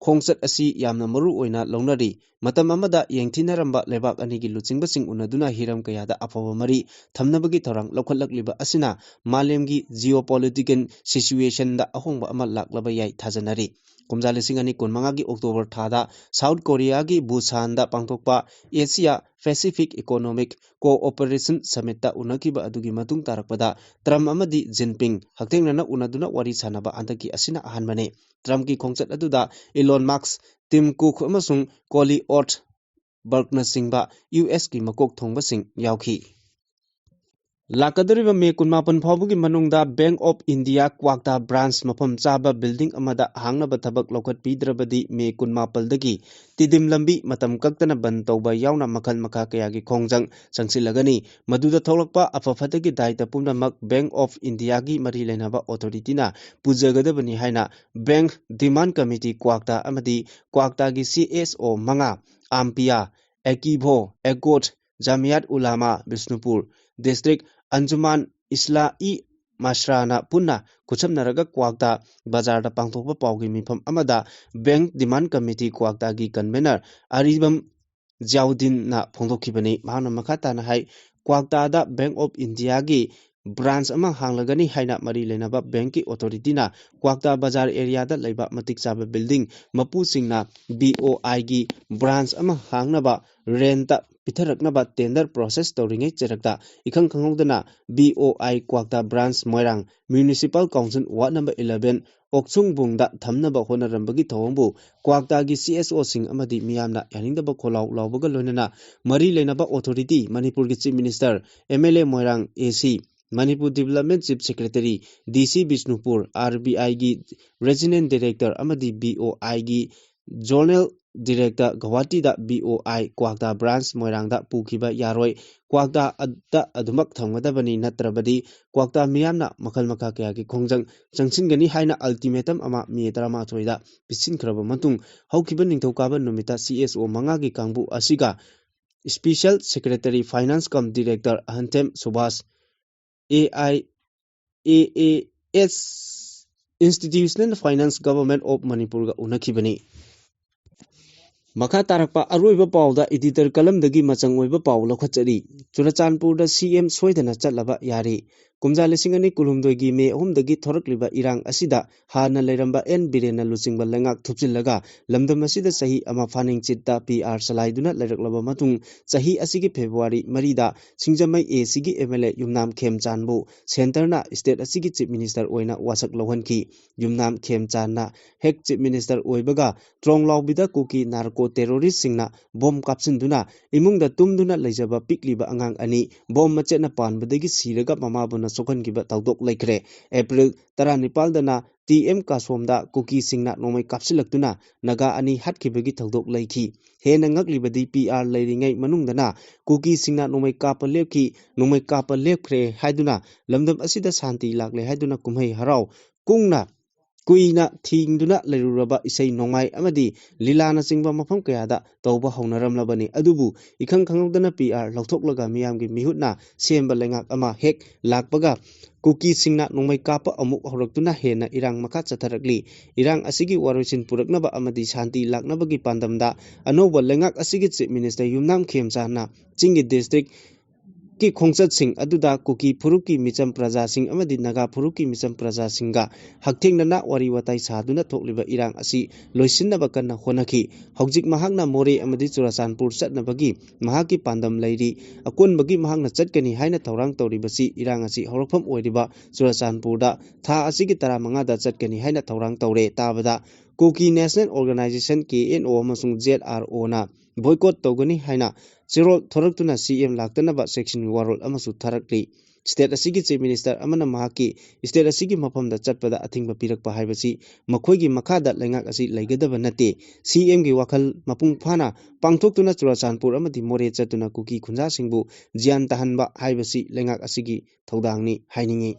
ꯈꯣꯡꯆꯠ ꯑꯁꯤ ꯌꯥꯝꯅ ꯃꯔꯨ ꯑꯣꯏꯅ ꯂꯧꯅꯔꯤ꯫ ꯃꯇꯝ ꯑꯃꯗ ꯌꯦꯡꯊꯤꯅꯔꯝꯕ ꯂꯩꯕꯥꯛ ꯑꯅꯤꯒꯤ ꯂꯨꯆꯤꯡꯕꯁꯤꯡ ꯎꯅꯗꯨꯅ ꯍꯤꯔꯝ ꯀꯌꯥꯗ ꯑꯐꯕ ꯃꯔꯤ ꯊꯝꯅꯕꯒꯤ ꯊꯧꯔꯥꯡ ꯂꯧꯈꯠꯂꯛꯂꯤꯕ ꯑꯁꯤꯅ ꯃꯥꯂꯦꯝꯒꯤ ꯖꯤꯑꯣꯄꯣꯂꯤꯇꯤꯀꯦꯜ ꯁꯤꯆꯨꯋꯦꯁꯟꯗ ꯑꯍꯣꯡꯕ ꯑꯃ ꯂꯥꯛꯂꯕ ꯌꯥꯏ ꯊꯥꯖꯅꯔꯤ꯫ ꯀꯨꯝꯖꯥ ꯂꯤꯁꯤꯡ ꯑꯅꯤ ꯀꯨꯟꯃꯉꯥꯒꯤ ꯑꯣꯛꯇꯣꯕꯔ ꯊꯥꯗ ꯁꯥꯎꯠ ꯀꯣꯔꯤꯌꯥꯒꯤ ꯕꯨꯁꯥꯟꯗ ꯄꯥꯡꯊꯣꯛꯄ ꯑꯦꯁꯤꯌꯥ ꯄꯦꯁꯤꯐꯤꯛ ꯏꯀꯣꯅꯣꯃꯤꯛ ꯀꯣꯑꯣꯄꯔꯦꯁꯟ ꯁꯃꯤꯠꯇ ꯎꯅꯈꯤꯕ ꯑꯗꯨꯒꯤ ꯃꯇꯨꯡ ꯇꯥꯔꯛꯄꯗ ꯇ꯭ꯔꯝꯞ ꯑꯃꯗꯤ ꯖꯤꯟꯄꯤꯡ ꯍꯛꯊꯦꯡꯅꯅ ꯎꯅꯗꯨꯅ ꯋꯥꯔꯤ ꯁꯥꯟꯅꯕ ꯍꯟꯗꯛꯀꯤ ꯑꯁꯤꯅ ꯑꯍꯥꯟꯕꯅꯤ꯫ ꯇ꯭ꯔꯝꯞꯀꯤ ꯈꯣꯡꯆꯠ ꯑꯗꯨꯗ ꯏꯂꯣꯟ ꯃꯥꯛꯁ, ꯇꯤꯝ ꯀꯨꯛ ꯑꯃꯁꯨꯡ ꯀꯣꯂꯤ ꯑꯣꯠ ꯕꯔꯛꯅꯆꯤꯡꯕ ꯌꯨ ꯑꯦꯁꯀꯤ ꯃꯀꯣꯛ ꯊꯣꯡꯕꯁꯤꯡ ꯌꯥꯎꯈꯤ꯫ ꯂꯥꯛꯀꯗꯧꯔꯤꯕ ꯃꯦ ꯀꯨꯟꯃꯥꯄꯟ ꯐꯥꯎꯕꯒꯤ ꯃꯅꯨꯡꯗ ꯕꯦꯡꯛ ꯑꯣꯐ ꯏꯟꯗꯤꯌꯥ ꯀ꯭ꯋꯥꯛꯇꯥ ꯕ꯭ꯔꯥꯟꯁ ꯃꯐꯝ ꯆꯥꯕ ꯕꯤꯜꯗꯤꯡ ꯑꯃꯗ ꯍꯥꯡꯅꯕ ꯊꯕꯛ ꯂꯧꯈꯠꯄꯤꯗ꯭ꯔꯕꯗꯤ ꯃꯦ ꯀꯨꯟꯃꯥꯄꯜꯗꯒꯤ ꯇꯤꯗꯤꯝ ꯂꯝꯕꯤ ꯃꯇꯝ ꯀꯛꯇꯅ ꯕꯟ ꯇꯧꯕ ꯌꯥꯎꯅ ꯃꯈꯜ ꯃꯈꯥ ꯀꯌꯥꯒꯤ ꯈꯣꯡꯖꯪ ꯆꯪꯁꯤꯜꯂꯒꯅꯤ꯫ ꯃꯗꯨꯗ ꯊꯣꯛꯂꯛꯄ ꯑꯐ ꯐꯠꯇꯒꯤ ꯗꯥꯏꯇ ꯄꯨꯝꯅꯃꯛ ꯕꯦꯡꯛ ꯑꯣꯐ ꯏꯟꯗꯤꯌꯥꯒꯤ ꯃꯔꯤ ꯂꯩꯅꯕ ꯑꯣꯊꯣꯔꯤꯇꯤꯅ ꯄꯨꯖꯒꯗꯕꯅꯤ ꯍꯥꯏꯅ ꯕꯦꯡꯛ ꯗꯤꯃꯥꯟ ꯀꯃꯤꯇꯤ ꯀ꯭ꯋꯥꯛꯇꯥ ꯑꯃꯗꯤ ꯀ꯭ꯋꯥꯛꯇꯥꯒꯤ ꯁꯤ ꯑꯦꯁ ꯑꯣ ꯃꯉꯥ, ꯑꯥꯝꯄꯤꯌꯥ, ꯑꯦꯀꯤꯚꯣ, ꯑꯦꯒꯣꯠ, ꯖꯥꯃꯤꯌꯥꯠ ꯎꯂꯥꯃꯥ ꯕꯤꯁꯅꯨꯄꯨꯔ, ꯗꯤꯁꯇ꯭ꯔꯤꯛ ꯑꯟꯖꯨꯃꯥꯟ ꯏꯁꯂꯥ ꯏ ꯃꯁ꯭ꯔꯥꯅ ꯄꯨꯟꯅ ꯈꯨꯠꯁꯝꯅꯔꯒ ꯀ꯭ꯋꯥꯛꯇꯥ ꯕꯖꯥꯔꯗ ꯄꯥꯡꯊꯣꯛꯄ ꯄꯥꯎꯒꯤ ꯃꯤꯐꯝ ꯑꯃꯗ Bank Demand Committee ꯀ꯭ꯋꯥꯛꯇꯥꯒꯤ convener ꯑꯔꯤꯕꯝ ꯖꯤꯌꯥꯎꯗꯤꯟꯅ ꯐꯣꯡꯗꯣꯛꯈꯤꯕꯅꯤ꯫ ꯃꯍꯥꯛꯅ ꯃꯈꯥ ꯇꯥꯅ ꯍꯥꯏ, ꯀ꯭ꯋꯥꯛꯇꯥꯗ Bank of Indiaꯒꯤ branch ꯑꯃ ꯍꯥꯡꯂꯒꯅꯤ ꯍꯥꯏꯅ ꯃꯔꯤ ꯂꯩꯅꯕ bankꯀꯤ authorityꯅ ꯀ꯭ꯋꯥꯛꯇꯥ ꯕꯖꯥꯔ areaꯗ ꯂꯩꯕ ꯃꯇꯤꯛ ꯆꯥꯕ building ꯃꯄꯨꯁꯤꯡꯅ BOIꯒꯤ branch ꯑꯃ ꯍꯥꯡꯅꯕ rentꯇ ꯄꯤꯊꯔꯛꯅꯕ tender process ꯇꯧꯔꯤꯉꯩ ꯆꯔꯛꯇ ꯏꯈꯪ ꯈꯪꯍꯧꯗꯅ BOI ꯀ꯭ꯋꯥꯛꯇꯥ branch ꯃꯣꯏꯔꯥꯡ Municipal Council ward number eleven ꯑꯣꯛꯁꯨꯡꯕꯨꯡꯗ ꯊꯝꯅꯕ ꯍꯣꯠꯅꯔꯝꯕꯒꯤ ꯊꯧꯑꯣꯡꯕꯨ ꯀ꯭ꯋꯥꯛꯇꯥꯒꯤ CSOꯁꯤꯡ ꯑꯃꯗꯤ ꯃꯤꯌꯥꯝꯅ ꯌꯥꯅꯤꯡꯗꯕ ꯈꯣꯜꯂꯥꯎ ꯂꯥꯎꯕꯒ ꯂꯣꯏꯅꯅ ꯃꯔꯤ ꯂꯩꯅꯕ authority, ꯃꯅꯤꯄꯨꯔꯒꯤ Chief Minister, MLA ꯃꯣꯏꯔꯥꯡ AC, Manipur Development Chief Secretary, DC Bishnupur, RBIꯒꯤ Regional Director ꯑꯃꯗꯤ BOIꯒꯤ Zonal Director ꯒꯧꯍꯥꯇꯤꯗ BOI ꯀ꯭ꯋꯥꯛꯇꯥ branch ꯃꯣꯏꯔꯥꯡꯗ ꯄꯨꯈꯤꯕ ꯌꯥꯔꯣꯏ꯫ ꯀ꯭ꯋꯥꯛꯇꯥꯗ ꯑꯗꯨꯃꯛ ꯊꯝꯒꯗꯕꯅꯤ, ꯅꯠꯇ꯭ꯔꯕꯗꯤ ꯀ꯭ꯋꯥꯛꯇꯥ ꯃꯤꯌꯥꯝꯅ ꯃꯈꯜ ꯃꯈꯥ ꯀꯌꯥꯒꯤ ꯈꯣꯡꯖꯪ ꯆꯪꯁꯤꯟꯒꯅꯤ ꯍꯥꯏꯅ ultimatum ꯑꯃ ꯃꯦ ꯇꯔꯥꯃꯥꯊꯣꯏꯗ ꯄꯤꯁꯤꯟꯈ꯭ꯔꯕ ꯃꯇꯨꯡ, ꯍꯧꯈꯤꯕ ꯅꯤꯡꯊꯧꯀꯥꯕ ꯅꯨꯃꯤꯠꯇ CSO ꯃꯉꯥꯒꯤ ꯀꯥꯡꯕꯨ ꯑꯁꯤꯒ Special Secretary Finance cum Director ꯑꯍꯟꯊꯦꯝ Subhas, AI, AAS, Institutional Finance, Government of ꯃꯅꯤꯄꯨꯔꯒ ꯎꯅꯈꯤꯕꯅꯤ꯫ ꯃꯈꯥ ꯇꯥꯔꯛꯄ ꯑꯔꯣꯏꯕ ꯄꯥꯎꯗ editor ꯀꯂꯝꯗꯒꯤ ꯃꯆꯪ ꯑꯣꯏꯕ ꯄꯥꯎ ꯂꯧꯈꯠꯆꯔꯤ꯫ ꯆꯨꯔꯆꯥꯟꯄꯨꯔꯗ CM ꯁꯣꯏꯗꯅ ꯆꯠꯂꯕ ꯌꯥꯔꯦ꯫ ꯀꯨꯝꯖꯥ ꯂꯤꯁꯤꯡ ꯑꯅꯤ ꯀꯨꯟꯍꯨꯝꯗꯣꯏꯒꯤ ꯃꯦ ꯑꯍꯨꯝꯗꯒꯤ ꯊꯣꯔꯛꯂꯤꯕ ꯏꯔꯥꯡ ꯑꯁꯤꯗ ꯍꯥꯟꯅ ꯂꯩꯔꯝꯕ ꯑꯦꯟ ꯕꯤꯔꯦꯟꯅ ꯂꯨꯆꯤꯡꯕ ꯂꯩꯉꯥꯛ ꯊꯨꯞꯆꯤꯜꯂꯒ ꯂꯝꯗꯝ ꯑꯁꯤꯗ ꯆꯍꯤ ꯑꯃ ꯐꯥꯅꯤꯡꯆꯤꯠꯇ PR ꯆꯂꯥꯏꯗꯨꯅ ꯂꯩꯔꯛꯂꯕ ꯃꯇꯨꯡ, ꯆꯍꯤ ꯑꯁꯤꯒꯤ ꯐꯦꯕ꯭ꯔꯨꯋꯥꯔꯤ ꯃꯔꯤꯗ ꯁꯤꯡꯖꯃꯩ ACꯒꯤ MLA ꯌꯨꯝꯅꯥꯝ ꯈꯦꯝꯆꯥꯟꯕꯨ centreꯅ state ꯑꯁꯤꯒꯤ Chief Minister ꯑꯣꯏꯅ ꯋꯥꯁꯛ ꯂꯧꯍꯟꯈꯤ꯫ ꯌꯨꯝꯅꯥꯝ ꯈꯦꯝꯆꯥꯟꯅ ꯍꯦꯛ Chief Minister ꯑꯣꯏꯕꯒ ꯇ꯭ꯔꯣꯡꯂꯥꯎꯕꯤꯗ ꯀꯨꯀꯤ narco terroristꯁꯤꯡꯅ bomb ꯀꯥꯞꯁꯤꯟꯗꯨꯅ ꯏꯃꯨꯡꯗ ꯇꯨꯝꯗꯨꯅ ꯂꯩꯖꯕ ꯄꯤꯛꯂꯤꯕ ꯑꯉꯥꯡ ꯑꯅꯤ bomb ꯃꯆꯦꯠꯅ ꯄꯥꯟꯕꯗꯒꯤ ꯁꯤꯔꯒ ꯃꯃꯥꯕꯨꯅ ꯁꯣꯛꯍꯟꯈꯤꯕ ꯊꯧꯗꯣꯛ ꯂꯩꯈ꯭ꯔꯦ꯫ ꯑꯦꯄ꯭ꯔꯤꯜ ꯇꯔꯥꯅꯤꯄꯥꯜꯗꯅ ꯇꯤ ꯑꯦꯝ ꯀꯥꯁꯣꯝꯗ ꯀꯨꯀꯤꯁꯤꯡꯅ ꯅꯣꯡꯃꯩ ꯀꯥꯞꯁꯤꯜꯂꯛꯇꯨꯅ ꯅꯥꯒꯥ ꯑꯅꯤ ꯍꯥꯠꯈꯤꯕꯒꯤ ꯊꯧꯗꯣꯛ ꯂꯩꯈꯤ꯫ ꯍꯦꯟꯅ ꯉꯛꯂꯤꯕꯗꯤ PR ꯂꯩꯔꯤꯉꯩ ꯃꯅꯨꯡꯗꯅ ꯀꯨꯀꯤꯁꯤꯡꯅ ꯅꯣꯡꯃꯩ ꯀꯥꯞꯄ ꯂꯦꯞꯈꯤ, ꯅꯣꯡꯃꯩ ꯀꯥꯞꯄ ꯂꯦꯞꯈ꯭ꯔꯦ ꯍꯥꯏꯗꯨꯅ ꯂꯝꯗꯝ ꯑꯁꯤꯗ ꯁꯥꯟꯇꯤ ꯂꯥꯛꯂꯦ ꯍꯥꯏꯗꯨꯅ ꯀꯨꯝꯍꯩ ꯍꯔꯥꯎ ꯀꯨꯡꯅ ꯀꯨꯏꯅ ꯊꯤꯡꯗꯨꯅ ꯂꯩꯔꯨꯔꯕ ꯏꯁꯩ ꯅꯣꯡꯃꯥꯏ ꯑꯃꯗꯤ ꯂꯤꯂꯥꯅꯆꯤꯡꯕ ꯃꯐꯝ ꯀꯌꯥꯗ ꯇꯧꯕ ꯍꯧꯅꯔꯝꯂꯕꯅꯤ꯫ ꯑꯗꯨꯕꯨ ꯏꯈꯪ ꯈꯪꯍꯧꯗꯅ ꯄꯤ ꯑꯥꯔ ꯂꯧꯊꯣꯛꯂꯒ ꯃꯤꯌꯥꯝꯒꯤ ꯃꯤꯍꯨꯠꯅ ꯁꯦꯝꯕ ꯂꯩꯉꯥꯛ ꯑꯃ ꯍꯦꯛ ꯂꯥꯛꯄꯒ ꯀꯨꯀꯤꯁꯤꯡꯅ ꯅꯣꯡꯃꯩ ꯀꯥꯞꯄ ꯑꯃꯨꯛ ꯍꯧꯔꯛꯇꯨꯅ ꯍꯦꯟꯅ ꯏꯔꯥꯡ ꯃꯈꯥ ꯆꯠꯊꯔꯛꯂꯤ꯫ ꯏꯔꯥꯡ ꯑꯁꯤꯒꯤ ꯋꯥꯔꯣꯏꯁꯤꯟ ꯄꯨꯔꯛꯅꯕ ꯑꯃꯗꯤ ꯁꯥꯟꯇꯤ ꯂꯥꯛꯅꯕꯒꯤ ꯄꯥꯟꯗꯝꯗ ꯑꯅꯧꯕ ꯂꯩꯉꯥꯛ ꯑꯁꯤꯒꯤ ꯆꯤꯐ ꯃꯤꯅꯤꯁꯇꯔ ꯌꯨꯝꯅꯥꯝ ꯈꯦꯝꯆꯥꯟꯅ ꯆꯤꯡꯒꯤ ꯗꯤꯁꯇ꯭ꯔꯤꯛ ꯀꯤ ꯈꯣꯡꯆꯠꯁꯤꯡ ꯑꯗꯨꯗ ꯀꯨꯀꯤ ꯐꯨꯔꯨꯞꯀꯤ ꯃꯤꯆꯝ ꯄ꯭ꯔꯖꯥꯁꯤꯡ ꯑꯃꯗꯤ ꯅꯥꯒꯥ ꯐꯨꯔꯨꯞꯀꯤ ꯃꯤꯆꯝ ꯄ꯭ꯔꯖꯥꯁꯤꯡꯒ ꯍꯛꯊꯦꯡꯅꯅ ꯋꯥꯔꯤ ꯋꯥꯇꯥꯏ ꯁꯥꯗꯨꯅ ꯊꯣꯛꯂꯤꯕ ꯏꯔꯥꯡ ꯑꯁꯤ ꯂꯣꯏꯁꯤꯟꯅꯕ ꯀꯟꯅ ꯍꯣꯠꯅꯈꯤ꯫ ꯍꯧꯖꯤꯛ ꯃꯍꯥꯛꯅ ꯃꯣꯔꯦ ꯑꯃꯗꯤ ꯆꯨꯔꯥꯆꯥꯟꯄꯨꯔ ꯆꯠꯅꯕꯒꯤ ꯃꯍꯥꯛꯀꯤ ꯄꯥꯟꯗꯝ ꯂꯩꯔꯤ꯫ ꯑꯀꯣꯟꯕꯒꯤ ꯃꯍꯥꯛꯅ ꯆꯠꯀꯅꯤ ꯍꯥꯏꯅ ꯊꯧꯔꯥꯡ ꯇꯧꯔꯤꯕꯁꯤ ꯏꯔꯥꯡ ꯑꯁꯤ ꯍꯧꯔꯛꯐꯝ ꯑꯣꯏꯔꯤꯕ ꯆꯨꯔꯥꯆꯥꯟꯄꯨꯔꯗ ꯊꯥ ꯑꯁꯤꯒꯤ ꯇꯔꯥꯃꯉꯥꯗ ꯆꯠꯀꯅꯤ ꯍꯥꯏꯅ ꯊꯧꯔꯥꯡ ꯇꯧꯔꯦ꯫ ꯇꯥꯕꯗ ꯀꯨꯀꯤ ꯅꯦꯁꯅꯦꯜ ꯑꯣꯔꯒꯅꯥꯏꯖꯦꯁꯟ, ꯀꯦ ꯑꯦꯟ ꯑꯣ, ꯑꯃꯁꯨꯡ ꯖꯦꯠ ꯑꯥꯔ ꯑꯣꯅ ꯕꯣꯏꯀꯣꯠ ꯇꯧꯒꯅꯤ ꯍꯥꯏꯅ ꯆꯦꯔꯣꯜ ꯊꯣꯔꯛꯇꯨꯅ ꯁꯤ ꯑꯦꯝ ꯂꯥꯛꯇꯅꯕ ꯆꯦꯛꯁꯤꯟ ꯋꯥꯔꯣꯜ ꯑꯃꯁꯨ ꯊꯥꯔꯛꯂꯤ꯫ ꯁ꯭ꯇꯦꯠ ꯑꯁꯤꯒꯤ ꯆꯤꯐ ꯃꯤꯅꯤꯁꯇꯔ ꯑꯃꯅ ꯃꯍꯥꯛꯀꯤ ꯁ꯭ꯇꯦꯠ ꯑꯁꯤꯒꯤ ꯃꯐꯝꯗ ꯆꯠꯄꯗ ꯑꯊꯤꯡꯕ ꯄꯤꯔꯛꯄ ꯍꯥꯏꯕꯁꯤ ꯃꯈꯣꯏꯒꯤ ꯃꯈꯥꯗ ꯂꯩꯉꯥꯛ ꯑꯁꯤ ꯂꯩꯒꯗꯕ ꯅꯠꯇꯦ꯫ ꯁꯤ ꯑꯦꯝꯒꯤ ꯋꯥꯈꯜ ꯃꯄꯨꯡ ꯐꯥꯅ ꯄꯥꯡꯊꯣꯛꯇꯨꯅ ꯆꯨꯔꯥꯆꯥꯟꯄꯨꯔ ꯑꯃꯗꯤ ꯃꯣꯔꯦ ꯆꯠꯇꯨꯅ ꯀꯨꯀꯤ ꯈꯨꯟꯖꯥꯁꯤꯡꯕꯨ ꯒ꯭ꯌꯥꯟ ꯇꯥꯍꯟꯕ ꯍꯥꯏꯕꯁꯤ ꯂꯩꯉꯥꯛ ꯑꯁꯤꯒꯤ ꯊꯧꯗꯥꯡꯅꯤ ꯍꯥꯏꯅꯤꯡꯏ꯫